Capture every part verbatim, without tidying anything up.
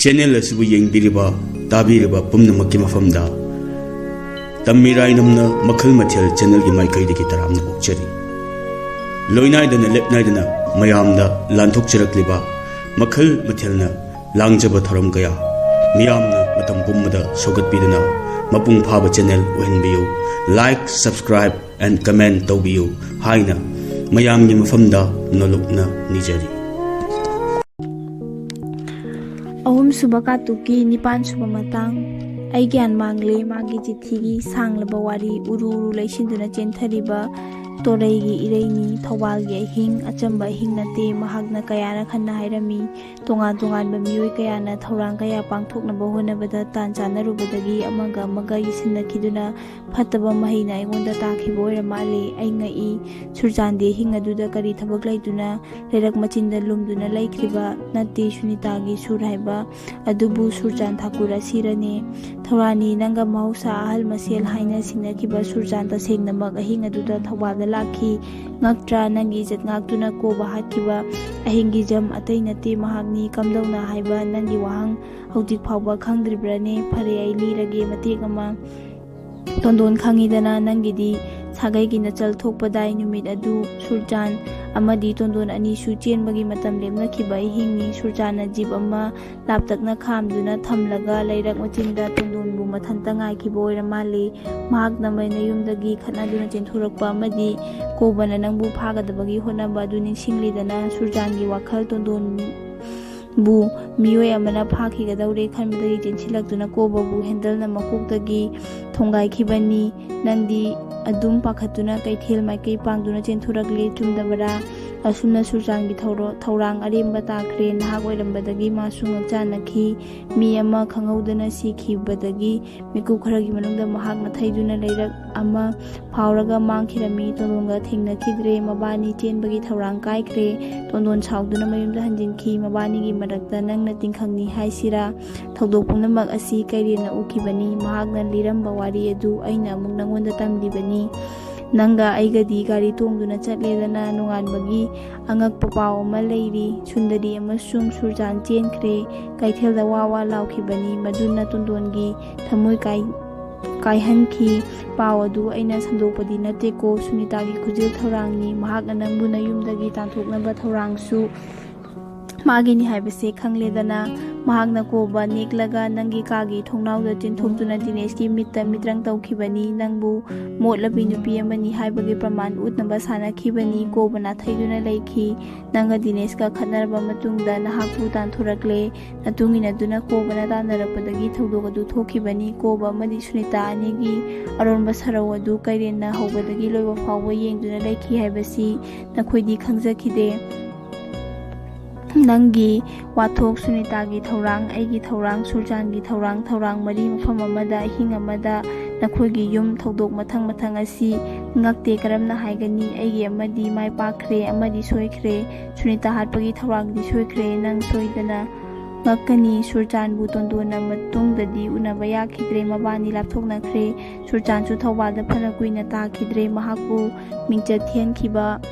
Channel ꯑꯁꯤꯕꯨ ꯌꯦꯡꯕꯤꯔꯤꯕ, ꯇꯥꯕꯤꯔꯤꯕ ꯄꯨꯝꯅꯃꯛꯀꯤ ꯃꯐꯝꯗ ꯇꯝꯃꯤꯔꯥꯏꯅꯝꯅ ꯃꯈꯜ ꯃꯊꯦꯜ ꯆꯦꯅꯦꯜꯒꯤ ꯃꯥꯏꯀꯩꯗꯒꯤ ꯇꯔꯥꯝꯅ ꯑꯣꯛꯆꯔꯤ꯫ ꯂꯣꯏꯅꯥꯏꯗꯅ ꯂꯦꯞꯅꯥꯏꯗꯅ ꯃꯌꯥꯝꯗ ꯂꯥꯟꯊꯣꯛꯆꯔꯛꯂꯤꯕ ꯃꯈꯜ ꯃꯊꯦꯜꯅ ꯂꯥꯡꯖꯕ ꯊꯧꯔꯝ ꯀꯌꯥ ꯃꯤꯌꯥꯝꯅ ꯃꯇꯝ ꯄꯨꯝꯕꯗ ꯁꯧꯒꯠꯄꯤꯗꯨꯅ ꯃꯄꯨꯡ ꯐꯥꯕ channel ꯑꯣꯏꯍꯟꯕꯤꯌꯨ꯫ Like, subscribe and comment ꯇꯧꯕꯤꯌꯨ ꯍꯥꯏꯅ ꯃꯌꯥꯝꯒꯤ ꯃꯐꯝꯗ ꯅꯣꯂꯨꯛꯅ ꯅꯤꯖꯔꯤ꯫ ꯑꯍꯨꯝꯁꯨꯕ ꯀꯥꯡꯂꯨꯞꯀꯤ ꯅꯤꯄꯥꯟꯁꯨꯕ ꯃꯇꯥꯡ꯫ ꯑꯩ ꯒ꯭ꯌꯥꯟ ꯃꯥꯡꯂꯦ꯫ ꯃꯥꯒꯤ ꯆꯤꯊꯤꯒꯤ ꯁꯥꯡꯂꯕ ꯋꯥꯔꯤ꯫ ꯎꯔꯨ ꯎꯔꯨ ꯂꯩꯁꯤꯟꯗꯨꯅ ꯆꯦꯟꯊꯔꯤꯕ ꯇꯣꯔꯩꯒꯤ ꯏꯔꯩꯅꯤ꯫ ꯊꯧꯕꯥꯜꯒꯤ ꯑꯍꯤꯡ ꯑꯆꯝꯕ ꯑꯍꯤꯡ ꯅꯠꯇꯦ꯫ ꯃꯍꯥꯛꯅ ꯀꯌꯥꯔꯛ ꯍꯟꯅ ꯍꯥꯏꯔꯝꯃꯤ꯫ ꯇꯣꯉꯥꯟ ꯇꯣꯉꯥꯟꯕ ꯃꯤꯑꯣꯏ ꯀꯌꯥꯅ ꯊꯧꯔꯥꯡ ꯀꯌꯥ ꯄꯥꯡꯊꯣꯛꯅꯕ ꯍꯣꯠꯅꯕꯗ ꯇꯥꯟ ꯆꯥꯅꯔꯨꯕꯗꯒꯤ ꯑꯃꯒ ꯑꯃꯒ ꯌꯦꯠꯁꯤꯟꯅꯈꯤꯗꯨꯅ ꯐꯠꯇꯕ ꯃꯍꯩꯅ ꯑꯩꯉꯣꯟꯗ ꯇꯥꯈꯤꯕ ꯑꯣꯏꯔ ꯃꯥꯜꯂꯦ꯫ ꯑꯩ ꯉꯛꯏ꯫ ꯁꯨꯔꯆꯥꯟꯗꯤ ꯑꯍꯤꯡ ꯑꯗꯨꯗ ꯀꯔꯤ ꯊꯕꯛ ꯂꯩꯗꯨꯅ ꯂꯩꯔꯛ ꯃꯆꯤꯟꯗ ꯂꯨꯝꯗꯨꯅ ꯂꯩꯈ꯭ꯔꯤꯕ? ꯅꯠꯇꯦ, ꯁꯨꯅꯤꯇꯥꯒꯤ ꯁꯨꯔ ꯍꯥꯏꯕ ꯑꯗꯨꯕꯨ ꯁꯨꯔꯆꯥꯟ ꯊꯥꯀꯨꯔ ꯑꯁꯤꯔꯅꯦ? ꯊꯧꯔꯥꯅꯤ, ꯅꯪꯒ ꯃꯍꯧꯁꯥ ꯑꯍꯜ ꯃꯁꯦꯜ ꯍꯥꯏꯅ ꯁꯤꯡꯅꯈꯤꯕ ꯁꯨꯔꯆꯥꯟ ꯇꯁꯦꯡꯅꯃꯛ ꯑꯍꯤꯡ ꯑꯗꯨꯗ ꯊꯧꯕꯥꯜꯗ ꯂꯥꯛꯈꯤ꯫ ꯉꯛꯇ꯭ꯔꯥ? ꯅꯪꯒꯤ ꯏꯖꯠ ꯉꯥꯛꯇꯨꯅ ꯀꯣꯕ ꯍꯥꯠꯈꯤꯕ ꯑꯍꯤꯡꯒꯤ ꯖꯝ ꯑꯇꯩ ꯅꯠꯇꯦ, ꯃꯍꯥꯛꯅꯤ꯫ ꯀꯝꯗꯧꯅ ꯍꯥꯏꯕ? ꯅꯪꯒꯤ ꯋꯥꯍꯪ ꯍꯧꯖꯤꯛ ꯐꯥꯎꯕ ꯈꯪꯗ꯭ꯔꯤꯕ꯭ꯔꯥꯅꯦ? ꯐꯔꯦ, ꯑꯩ ꯂꯤꯔꯒꯦ ꯃꯇꯦꯛ ꯑꯃ꯫ ꯇꯣꯟꯗꯣꯟ, ꯈꯪꯉꯤꯗꯅ, ꯅꯪꯒꯤꯗꯤ ꯁꯥꯒꯩꯒꯤ ꯅꯆꯜ ꯊꯣꯛꯄꯗꯥꯏ꯫ ꯅꯨꯃꯤꯠ ꯑꯗꯨ ꯁꯨꯔꯆꯥꯟ ꯑꯃꯗꯤ ꯇꯣꯟꯗꯣꯟ ꯑꯅꯤꯁꯨ ꯆꯦꯟꯕꯒꯤ ꯃꯇꯝ ꯂꯦꯞꯅꯈꯤꯕ ꯑꯍꯤꯡꯅꯤ꯫ ꯁꯨꯔꯆꯥꯟꯅ ꯖꯤꯞ ꯑꯃ ꯂꯥꯞꯇꯛꯅ ꯈꯥꯝꯗꯨꯅ ꯊꯝꯂꯒ ꯂꯩꯔꯛ ꯃꯆꯤꯟꯗ ꯇꯣꯟꯗꯣꯟꯕꯨ ꯃꯊꯟꯇ ꯉꯥꯏꯈꯤꯕ ꯑꯣꯏꯔ ꯃꯥꯜꯂꯤ꯫ ꯃꯍꯥꯛꯅ ꯃꯌꯨꯝꯗꯒꯤ ꯈꯠꯅꯗꯨꯅ ꯆꯦꯟꯊꯣꯔꯛꯄ ꯑꯃꯗꯤ ꯀꯣꯕꯅ ꯅꯪꯕꯨ ꯐꯥꯒꯗꯕꯒꯤ ꯍꯣꯠꯅꯕ ꯑꯗꯨ ꯅꯤꯡꯁꯤꯡꯂꯤꯗꯅ? ꯁꯨꯔꯆꯥꯟꯒꯤ ꯋꯥꯈꯜ ꯇꯣꯟꯗꯣꯟ ꯕꯨ ꯃꯤꯑꯣꯏ ꯑꯃꯅ ꯐꯥꯈꯤꯒꯗꯧꯔꯦ ꯈꯟꯕꯗꯒꯤ ꯆꯦꯟꯁꯤꯜꯂꯛꯇꯨꯅ ꯀꯣꯕꯕꯨ ꯍꯦꯟꯗꯜꯅ ꯃꯀꯣꯛꯇꯒꯤ ꯊꯣꯡꯒꯥꯏꯈꯤꯕꯅꯤ꯫ ꯅꯪꯗꯤ ꯑꯗꯨꯝ ꯄꯥꯈꯠꯇꯨꯅ ꯀꯩꯊꯦꯜ ꯃꯥꯏꯀꯩ ꯄꯥꯡꯗꯨꯅ ꯆꯦꯟꯊꯣꯔꯛꯂꯦ, ꯆꯨꯝꯗꯕꯔꯥ? ꯑꯁꯨꯝꯅ ꯁꯨꯔꯆꯥꯟꯒꯤ ꯊꯧꯔꯣ-, ꯊꯧꯔꯥꯡ ꯑꯔꯦꯝꯕ ꯇꯥꯈ꯭ꯔꯦ꯫ ꯅꯍꯥꯛ ꯑꯣꯏꯔꯝꯕꯗꯒꯤ ꯃꯥꯁꯨ ꯉꯛꯆꯥꯅꯈꯤ꯫ ꯃꯤ ꯑꯃ ꯈꯪꯍꯧꯗꯅ ꯁꯤꯈꯤꯕꯗꯒꯤ ꯃꯤꯀꯨꯞ ꯈꯔꯒꯤ ꯃꯅꯨꯡꯗ ꯃꯍꯥꯛ ꯅꯥꯊꯩꯗꯨꯅ ꯂꯩꯔꯛ ꯑꯃ ꯐꯥꯎꯔꯒ ꯃꯥꯡꯈꯤꯔꯝꯃꯤ꯫ ꯇꯣꯟꯗꯣꯟꯒ ꯊꯦꯡꯅꯈꯤꯗ꯭ꯔꯦ꯫ ꯃꯕꯥꯅꯤ ꯆꯦꯟꯕꯒꯤ ꯊꯧꯔꯥꯡ ꯀꯥꯏꯈ꯭ꯔꯦ꯫ ꯇꯣꯟꯗꯣꯟ ꯁꯥꯎꯗꯨꯅ ꯃꯌꯨꯝꯗ ꯍꯟꯖꯤꯟꯈꯤ꯫ ꯃꯕꯥꯅꯤꯒꯤ ꯃꯔꯛꯇ ꯅꯪꯅ ꯇꯤꯡꯈꯪꯅꯤ ꯍꯥꯏꯁꯤꯔꯥ? ꯊꯧꯗꯣꯛ ꯄꯨꯝꯅꯃꯛ ꯑꯁꯤ ꯀꯩꯔꯦꯟꯅ ꯎꯈꯤꯕꯅꯤ꯫ ꯃꯍꯥꯛꯅ ꯂꯤꯔꯝꯕ ꯋꯥꯔꯤ ꯑꯗꯨ ꯑꯩꯅ ꯑꯃꯨꯛ ꯅꯉꯣꯟꯗ ꯇꯝꯂꯤꯕꯅꯤ꯫ ꯅꯪꯒ ꯑꯩꯒꯗꯤ ꯒꯥꯔꯤ ꯇꯣꯡꯗꯨꯅ ꯆꯠꯂꯦꯗꯅ ꯅꯣꯡꯉꯥꯟꯕꯒꯤ ꯑꯉꯛꯄ ꯄꯥꯎ ꯑꯃ ꯂꯩꯔꯤ꯫ ꯁꯨꯟꯗꯔꯤ ꯑꯃꯁꯨꯡ ꯁꯨꯔꯆꯥꯟ ꯆꯦꯟꯈ꯭ꯔꯦ꯫ ꯀꯩꯊꯦꯜꯗ ꯋꯥ ꯋꯥ ꯂꯥꯎꯈꯤꯕꯅꯤ꯫ ꯃꯗꯨꯅ ꯇꯣꯟꯗꯣꯟꯒꯤ ꯊꯃꯣꯏ ꯀꯥꯏ-, ꯀꯥꯏꯍꯟꯈꯤ꯫ ꯄꯥꯎ ꯑꯗꯨ ꯑꯩꯅ ꯁꯟꯗꯣꯛꯄꯗꯤ ꯅꯠꯇꯦꯀꯣ꯫ ꯁꯨꯅꯤꯇꯥꯒꯤ ꯈꯨꯖꯤꯜ ꯊꯧꯔꯥꯡꯅꯤ꯫ ꯃꯍꯥꯛꯅ ꯅꯪꯕꯨ ꯅꯌꯨꯝꯗꯒꯤ ꯇꯥꯟꯊꯣꯛꯅꯕ ꯊꯧꯔꯥꯡꯁꯨ ꯃꯥꯒꯤꯅꯤ ꯍꯥꯏꯕꯁꯦ ꯈꯪꯂꯦꯗꯅ꯫ ꯃꯍꯥꯛꯅ ꯀꯣꯕ ꯅꯦꯛꯂꯒ ꯅꯪꯒꯤ ꯀꯥꯒꯤ ꯊꯣꯡꯅꯥꯎꯗ ꯆꯦꯟꯊꯣꯛꯇꯨꯅ ꯗꯤꯅꯦꯁꯀꯤ ꯃꯤꯠꯇ ꯃꯤꯇ꯭ꯔꯪ ꯇꯧꯈꯤꯕꯅꯤ꯫ ꯅꯪꯕꯨ ꯃꯣꯠꯂꯕꯤ ꯅꯨꯄꯤ ꯑꯃꯅꯤ ꯍꯥꯏꯕꯒꯤ ꯄ꯭ꯔꯃꯥꯟ ꯎꯠꯅꯕ ꯁꯥꯟꯅꯈꯤꯕꯅꯤ꯫ ꯀꯣꯕ ꯅꯥꯊꯩꯗꯨꯅ ꯂꯩꯈꯤ꯫ ꯅꯪꯒ ꯗꯤꯅꯦꯁꯀ ꯈꯠꯅꯔꯕ ꯃꯇꯨꯡꯗ ꯅꯍꯥꯛꯄꯨ ꯇꯥꯟꯊꯣꯔꯛꯂꯦ꯫ ꯅꯇꯨꯡ ꯏꯟꯅꯗꯨꯅ ꯀꯣꯕꯅ ꯇꯥꯟꯅꯔꯛꯄꯗꯒꯤ ꯊꯧꯗꯣꯛ ꯑꯗꯨ ꯊꯣꯛꯈꯤꯕꯅꯤ꯫ ꯀꯣꯕ ꯑꯃꯗꯤ ꯁꯨꯅꯤꯇꯥ ꯑꯅꯤꯒꯤ ꯑꯔꯣꯟꯕ ꯁꯔꯧ ꯑꯗꯨ ꯀꯩꯔꯦꯟꯅ ꯍꯧꯕꯗꯒꯤ ꯂꯣꯏꯕ ꯐꯥꯎꯕ ꯌꯦꯡꯗꯨꯅ ꯂꯩꯈꯤ ꯍꯥꯏꯕꯁꯤ ꯅꯈꯣꯏꯗꯤ ꯈꯪꯖꯈꯤꯗꯦ꯫ ꯅꯪꯒꯤ ꯋꯥꯊꯣꯛ, ꯁꯨꯅꯤꯇꯥꯒꯤ ꯊꯧꯔꯥꯡ, ꯑꯩꯒꯤ ꯊꯧꯔꯥꯡ, ꯁꯨꯔꯆꯥꯟꯒꯤ ꯊꯧꯔꯥꯡ, ꯊꯧꯔꯥꯡ ꯃꯔꯤ ꯃꯐꯝ ꯑꯃꯗ, ꯑꯍꯤꯡ ꯑꯃꯗ, ꯅꯈꯣꯏꯒꯤ ꯌꯨꯝ, ꯊꯧꯗꯣꯛ ꯃꯊꯪ ꯃꯊꯪ ꯑꯁꯤ ꯉꯛꯇꯦ꯫ ꯀꯔꯝꯅ ꯍꯥꯏꯒꯅꯤ? ꯑꯩꯒꯤ ꯑꯃꯗꯤ ꯃꯥꯏ ꯄꯥꯛꯈ꯭ꯔꯦ, ꯑꯃꯗꯤ ꯁꯣꯏꯈ꯭ꯔꯦ꯫ ꯁꯨꯅꯤꯇꯥ ꯍꯥꯠꯄꯒꯤ ꯊꯧꯔꯥꯡꯗꯤ ꯁꯣꯏꯈ꯭ꯔꯦ꯫ ꯅꯪ ꯁꯣꯏꯗꯅ ꯉꯛꯀꯅꯤ꯫ ꯁꯨꯔꯆꯥꯟꯕꯨ ꯇꯣꯟꯗꯣꯟꯅ ꯃꯇꯨꯡꯗꯗꯤ ꯎꯅꯕ ꯌꯥꯈꯤꯗ꯭ꯔꯦ꯫ ꯃꯕꯥꯅꯤ ꯂꯥꯞꯊꯣꯛꯅꯈ꯭ꯔꯦ꯫ ꯁꯨꯔꯆꯥꯟꯁꯨ ꯊꯧꯕꯥꯜꯗ ꯐꯅ ꯀꯨꯏꯅ ꯇꯥꯈꯤꯗ꯭ꯔꯦ꯫ ꯃꯍꯥꯛꯄꯨ ꯃꯤꯡꯆꯠ ꯊꯤꯍꯟꯈꯤꯕ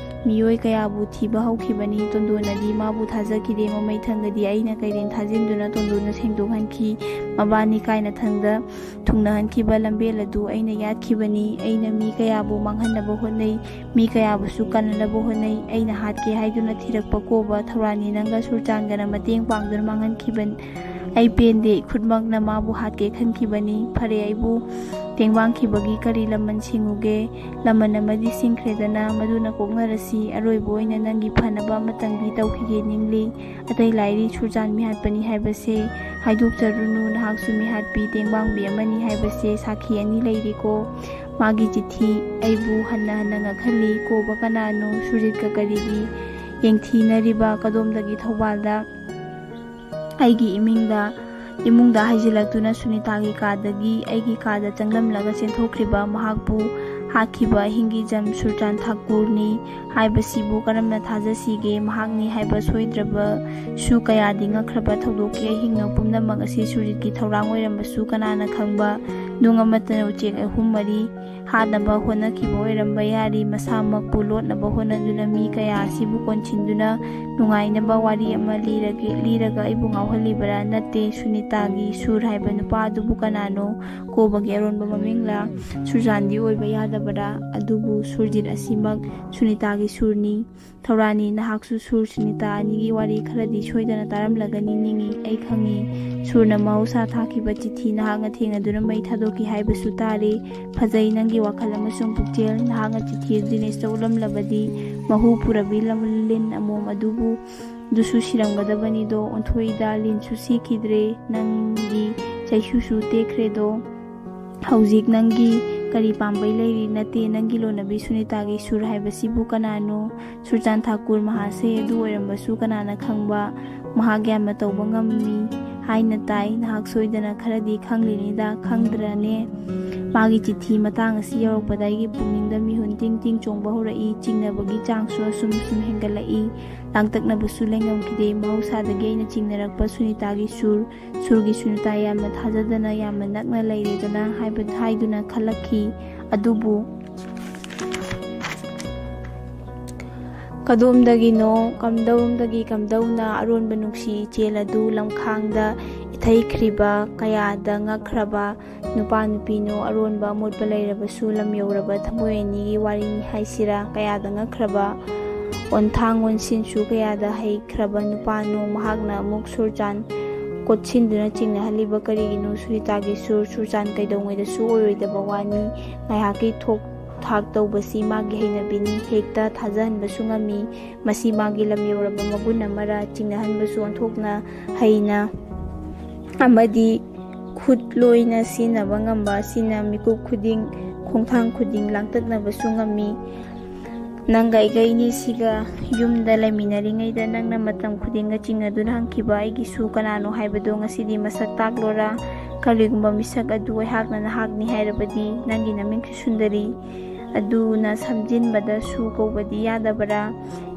ꯃꯤꯑꯣꯏ ꯀꯌꯥꯕꯨ ꯊꯤꯕ ꯍꯧꯈꯤꯕꯅꯤ꯫ ꯇꯣꯟꯗꯣꯟꯅꯗꯤ ꯃꯥꯕꯨ ꯊꯥꯖꯈꯤꯗꯦ꯫ ꯃꯃꯩ ꯊꯪꯗꯗꯤ ꯑꯩꯅ ꯀꯩꯔꯦꯟ ꯊꯥꯖꯤꯟꯗꯨꯅ ꯇꯣꯟꯗꯣꯟꯅ ꯁꯦꯡꯗꯣꯛꯍꯟꯈꯤ꯫ ꯃꯕꯥꯅꯤ ꯀꯥꯏꯅ ꯊꯪꯗ ꯊꯨꯡꯅꯍꯟꯈꯤꯕ ꯂꯝꯕꯦꯜ ꯑꯗꯨ ꯑꯩꯅ ꯌꯥꯠꯈꯤꯕꯅꯤ꯫ ꯑꯩꯅ ꯃꯤ ꯀꯌꯥꯕꯨ ꯃꯥꯡꯍꯟꯅꯕ ꯍꯣꯠꯅꯩ, ꯃꯤ ꯀꯌꯥꯕꯨꯁꯨ ꯀꯟꯅꯅꯕ ꯍꯣꯠꯅꯩ꯫ ꯑꯩꯅ ꯍꯥꯠꯀꯦ ꯍꯥꯏꯗꯨꯅ ꯊꯤꯔꯛꯄ ꯀꯣꯕ ꯊꯧꯔꯥꯅꯤ ꯅꯪꯒ ꯁꯨꯔꯆꯥꯟꯒꯅ ꯃꯇꯦꯡ ꯄꯥꯡꯗꯨꯅ ꯃꯥꯡꯍꯟꯈꯤꯕꯅꯤ꯫ ꯑꯩ ꯄꯦꯟꯗꯦ꯫ ꯈꯨꯠꯃꯛꯅ ꯃꯥꯕꯨ ꯍꯥꯠꯀꯦ ꯈꯟꯈꯤꯕꯅꯤ꯫ ꯐꯔꯦ, ꯑꯩꯕꯨ ꯇꯦꯡꯕꯥꯡꯈꯤꯕꯒꯤ ꯀꯔꯤ ꯂꯃꯟ ꯁꯤꯡꯉꯨꯒꯦ? ꯂꯃꯟ ꯑꯃꯗꯤ ꯁꯤꯡꯈ꯭ꯔꯦꯗꯅ, ꯃꯗꯨꯅ ꯀꯣꯛꯅꯔꯁꯤ꯫ ꯑꯔꯣꯏꯕ ꯑꯣꯏꯅ ꯅꯪꯒꯤ ꯐꯅꯕ ꯑꯃꯇꯪꯗꯤ ꯇꯧꯈꯤꯒꯦ ꯅꯤꯡꯂꯤ꯫ ꯑꯇꯩ ꯂꯥꯏꯔꯤ, ꯁꯨꯔꯆꯥꯟ ꯃꯤꯍꯥꯠꯄꯅꯤ ꯍꯥꯏꯕꯁꯦ ꯍꯥꯏꯗꯣꯛꯆꯔꯨꯅꯨ꯫ ꯅꯍꯥꯛꯁꯨ ꯃꯤꯍꯥꯠꯄꯤ, ꯇꯦꯡꯕꯥꯡꯕꯤ ꯑꯃꯅꯤ ꯍꯥꯏꯕꯁꯦ ꯁꯥꯈꯤ ꯑꯅꯤ ꯂꯩꯔꯤꯀꯣ꯫ ꯃꯥꯒꯤ ꯆꯤꯊꯤ ꯑꯩꯕꯨ ꯍꯟꯅ ꯍꯟꯅ ꯉꯛꯍꯜꯂꯤ꯫ ꯀꯣꯕ ꯀꯅꯥꯅꯣ? ꯁꯨꯔꯖꯤꯠꯀ ꯀꯔꯤꯒꯤ ꯌꯦꯡꯊꯤꯅꯔꯤꯕ? ꯀꯗꯣꯝꯗꯒꯤ? ꯊꯧꯕꯥꯜꯗ ꯑꯩꯒꯤ ꯏꯃꯤꯡꯗ, ꯏꯃꯨꯡꯗ ꯍꯥꯏꯖꯤꯜꯂꯛꯇꯨꯅ ꯁꯨꯅꯤꯇꯥꯒꯤ ꯀꯥꯗꯒꯤ ꯑꯩꯒꯤ ꯀꯥꯗ ꯆꯪꯂꯝꯂꯒ ꯆꯦꯟꯊꯣꯛꯈ꯭ꯔꯤꯕ ꯃꯍꯥꯛꯄꯨ ꯍꯥꯠꯈꯤꯕ ꯑꯍꯤꯡꯒꯤ ꯖꯝ ꯁꯨꯔꯆꯥꯟ ꯊꯥꯀꯨꯔꯅꯤ ꯍꯥꯏꯕꯁꯤꯕꯨ ꯀꯔꯝꯅ ꯊꯥꯖꯁꯤꯒꯦ? ꯃꯍꯥꯛꯅꯤ ꯍꯥꯏꯕ ꯁꯣꯏꯗ꯭ꯔꯕꯁꯨ ꯀꯌꯥꯗꯤ ꯉꯛꯈ꯭ꯔꯕ ꯊꯧꯗꯣꯛꯀꯤ ꯑꯍꯤꯡꯅꯣ꯫ ꯄꯨꯝꯅꯃꯛ ꯑꯁꯤ ꯁꯨꯔꯖꯤꯠꯀꯤ ꯊꯧꯔꯥꯡ ꯑꯣꯏꯔꯝꯕꯁꯨ ꯀꯅꯥꯅ ꯈꯪꯕ? ꯅꯨꯡ ꯑꯃꯠꯇꯅ ꯎꯆꯦꯛ ꯑꯍꯨꯝ ꯃꯔꯤ ꯍꯥꯠꯅꯕ ꯍꯣꯠꯅꯈꯤꯕ ꯑꯣꯏꯔꯝꯕ ꯌꯥꯔꯤ꯫ ꯃꯁꯥꯃꯛꯄꯨ ꯂꯣꯠꯅꯕ ꯍꯣꯠꯅꯗꯨꯅ ꯃꯤ ꯀꯌꯥ ꯑꯁꯤꯕꯨ ꯀꯣꯟꯁꯤꯟꯗꯨꯅ ꯅꯨꯡꯉꯥꯏꯅꯕ ꯋꯥꯔꯤ ꯑꯃ ꯂꯤꯔꯒꯦ, ꯂꯤꯔꯒ ꯑꯩꯕꯨ ꯉꯥꯎꯍꯜꯂꯤꯕꯔꯥ? ꯅꯠꯇꯦ, ꯁꯨꯅꯤꯇꯥꯒꯤ ꯁꯨꯔ ꯍꯥꯏꯕ ꯅꯨꯄꯥ ꯑꯗꯨꯕꯨ ꯀꯅꯥꯅꯣ? ꯀꯣꯕꯒꯤ ꯑꯔꯣꯟꯕ ꯃꯃꯤꯡꯂꯥ? ꯁꯨꯔꯖꯥꯟꯗꯤ ꯑꯣꯏꯕ ꯌꯥꯗꯕꯔꯥ? ꯑꯗꯨꯕꯨ ꯁꯨꯔꯖꯤꯠ ꯑꯁꯤꯃꯛ ꯁꯨꯅꯤꯇꯥꯒꯤ ꯁꯨꯔꯅꯤ꯫ ꯊꯧꯔꯥꯅꯤ, ꯅꯍꯥꯛꯁꯨ ꯁꯨꯔ ꯁꯨꯅꯤꯇꯥ ꯑꯅꯤꯒꯤ ꯋꯥꯔꯤ ꯈꯔꯗꯤ ꯁꯣꯏꯗꯅ ꯇꯥꯔꯝꯂꯒꯅꯤ ꯅꯤꯡꯏ꯫ ꯑꯩ ꯈꯪꯏ꯫ ꯁꯨꯔꯅ ꯃꯍꯧꯁꯥ ꯊꯥꯈꯤꯕ ꯆꯤꯊꯤ ꯅꯍꯥꯛꯅ ꯊꯦꯡꯅꯗꯨꯅ ꯃꯩ ꯊꯥꯗꯣꯛꯈꯤ ꯍꯥꯏꯕꯁꯨ ꯇꯥꯔꯦ꯫ ꯐꯖꯩ ꯅꯪꯒꯤ ꯋꯥꯈꯜ ꯑꯃꯁꯨꯡ ꯄꯨꯛꯆꯦꯜ꯫ ꯅꯍꯥꯛꯅ ꯆꯤꯊꯤ ꯑꯗꯨ ꯗꯤꯅꯦꯁꯇ ꯎꯠꯂꯝꯂꯕꯗꯤ ꯃꯍꯨ ꯄꯨꯔꯕꯤ ꯂꯝ-, ꯂꯤꯟ ꯑꯃꯣꯝ ꯑꯗꯨꯕꯨ, ꯑꯗꯨꯁꯨ ꯁꯤꯔꯝꯒꯗꯕꯅꯤꯗꯣ꯫ ꯑꯣꯟꯊꯣꯛꯏꯗ, ꯂꯤꯟꯁꯨ ꯁꯤꯈꯤꯗ꯭ꯔꯦ, ꯅꯪꯒꯤ ꯆꯩꯁꯨꯁꯨ ꯇꯦꯛꯈ꯭ꯔꯦꯗꯣ꯫ ꯍꯧꯖꯤꯛ ꯅꯪꯒꯤ ꯀꯔꯤ ꯄꯥꯝꯕꯩ ꯂꯩꯔꯤ? ꯅꯠꯇꯦ, ꯅꯪꯒꯤ ꯂꯣꯟꯅꯕꯤ ꯁꯨꯅꯤꯇꯥꯒꯤ ꯁꯨꯔ ꯍꯥꯏꯕꯁꯤꯕꯨ ꯀꯅꯥꯅꯣ? ꯁꯨꯔꯆꯥꯟ ꯊꯥꯀꯨꯔ ꯃꯍꯥꯁꯦ ꯑꯗꯨ ꯑꯣꯏꯔꯝꯕꯁꯨ ꯀꯅꯥꯅ ꯈꯪꯕ? ꯃꯍꯥꯛ ꯌꯥꯝꯅ ꯇꯧꯕ ꯉꯝꯃꯤ ꯍꯥꯏꯅ ꯇꯥꯏ꯫ ꯅꯍꯥꯛ ꯁꯣꯏꯗꯅ ꯈꯔꯗꯤ ꯈꯪꯂꯤꯅꯤꯗ, ꯈꯪꯗ꯭ꯔꯅꯦ? ꯃꯥꯒꯤ ꯆꯤꯊꯤ ꯃꯇꯥꯡ ꯑꯁꯤ ꯌꯧꯔꯛꯄꯗ ꯑꯩꯒꯤ ꯄꯨꯛꯅꯤꯡꯗ ꯃꯤꯍꯨꯟ ꯇꯤꯡ ꯇꯤꯡ ꯆꯣꯡꯕ ꯍꯧꯔꯛꯏ꯫ ꯆꯤꯡꯅꯕꯒꯤ ꯆꯥꯡꯁꯨ ꯑꯁꯨꯝ ꯁꯨꯝ ꯍꯦꯟꯒꯠꯂꯛꯏ꯫ ꯂꯥꯡꯇꯛꯅꯕꯁꯨ ꯂꯩꯉꯝꯈꯤꯗꯦ꯫ ꯃꯍꯧꯁꯥꯗꯒꯤ ꯑꯩꯅ ꯆꯤꯡꯅꯔꯛꯄ ꯁꯨꯅꯤꯇꯥꯒꯤ ꯁꯨꯔ, ꯁꯨꯔꯒꯤ ꯁꯨꯅꯤꯇꯥ ꯌꯥꯝꯅ ꯊꯥꯖꯗꯅ, ꯌꯥꯝꯅ ꯅꯛꯅ ꯂꯩꯔꯦꯗꯅ ꯍꯥꯏꯕ, ꯍꯥꯏꯗꯨꯅ ꯈꯜꯂꯛꯈꯤ꯫ ꯑꯗꯨꯕꯨ ꯀꯗꯣꯝꯗꯒꯤꯅꯣ, ꯀꯝꯗꯧꯔꯣꯝꯗꯒꯤ ꯀꯝꯗꯧꯅ ꯑꯔꯣꯟꯕ ꯅꯨꯡꯁꯤ ꯏꯆꯦꯜ ꯑꯗꯨ ꯂꯝꯈꯥꯡꯗ ꯏꯊꯩꯈ꯭ꯔꯤꯕ, ꯀꯌꯥꯗ ꯉꯛꯈ꯭ꯔꯕ ꯅꯨꯄꯥ ꯅꯨꯄꯤꯅꯣ? ꯑꯔꯣꯟꯕ ꯑꯃꯣꯠꯄ ꯂꯩꯔꯕꯁꯨ ꯂꯝ ꯌꯧꯔꯕ ꯊꯃꯣꯏ ꯑꯅꯤꯒꯤ ꯋꯥꯔꯤꯅꯤ ꯍꯥꯏꯁꯤꯔꯥ? ꯀꯌꯥꯗ ꯉꯛꯈ꯭ꯔꯕ, ꯑꯣꯟꯊꯥꯡ ꯑꯣꯟꯁꯤꯟꯁꯨ ꯀꯌꯥꯗ ꯍꯩꯈ꯭ꯔꯕ ꯅꯨꯄꯥꯅꯣ? ꯃꯍꯥꯛꯅ ꯑꯃꯨꯛ ꯁꯨꯔꯆꯥꯟ ꯀꯣꯠꯁꯤꯟꯗꯨꯅ ꯆꯤꯡꯅꯍꯜꯂꯤꯕ ꯀꯔꯤꯒꯤꯅꯣ? ꯁꯨꯅꯤꯇꯥꯒꯤ ꯁꯨꯔ, ꯁꯨꯔꯆꯥꯟ ꯀꯩꯗꯧꯉꯩꯗꯁꯨ ꯑꯣꯏꯔꯣꯏꯗꯕ ꯋꯥꯅꯤ꯫ ꯉꯥꯏꯍꯥꯛꯀꯤ ꯊꯣꯛ ꯊꯥꯛ ꯇꯧꯕꯁꯤ ꯃꯥꯒꯤ ꯍꯩꯅꯕꯤꯅꯤ꯫ ꯍꯦꯛꯇ ꯊꯥꯖꯍꯟꯕꯁꯨ ꯉꯝꯃꯤ꯫ ꯃꯁꯤ ꯃꯥꯒꯤ ꯂꯝ ꯌꯧꯔꯕ ꯃꯒꯨꯟ ꯑꯃꯔ? ꯆꯤꯡꯅꯍꯟꯕꯁꯨ ꯑꯣꯟꯊꯣꯛꯅ ꯍꯩꯅ ꯑꯃꯗꯤ ꯈꯨꯠꯂꯣꯏꯅ ꯁꯤꯖꯤꯟꯅꯕ ꯉꯝꯕ ꯑꯁꯤꯅ ꯃꯤꯀꯨꯞ ꯈꯨꯗꯤꯡ, ꯈꯣꯡꯊꯥꯡ ꯈꯨꯗꯤꯡ ꯂꯥꯡꯇꯛꯅꯕꯁꯨ ꯉꯝꯃꯤ꯫ ꯅꯪꯒ ꯑꯩꯒ ꯏꯅꯤꯁꯤꯒ ꯌꯨꯝꯗ ꯂꯩꯃꯤꯟꯅꯔꯤꯉꯩꯗ ꯅꯪꯅ ꯃꯇꯝ ꯈꯨꯗꯤꯡꯒ ꯆꯤꯡꯅꯗꯨꯅ ꯍꯪꯈꯤꯕ ꯑꯩꯒꯤ ꯁꯨ ꯀꯅꯥꯅꯣ ꯍꯥꯏꯕꯗꯨ ꯉꯁꯤꯗꯤ ꯃꯁꯛ ꯇꯥꯛꯂꯣꯔꯥ? ꯀꯔꯤꯒꯨꯝꯕ ꯃꯤꯁꯛ ꯑꯗꯨ ꯑꯩꯍꯥꯛꯅ ꯅꯍꯥꯛꯅꯤ ꯍꯥꯏꯔꯕꯗꯤ, ꯅꯪꯒꯤ ꯅꯃꯤꯡꯁꯨ ꯁꯨꯟꯗꯔꯤ ꯑꯗꯨꯅ ꯁꯝꯖꯤꯟꯕꯗ ꯁꯨ ꯀꯧꯕꯗꯤ ꯌꯥꯗꯕꯔꯥ?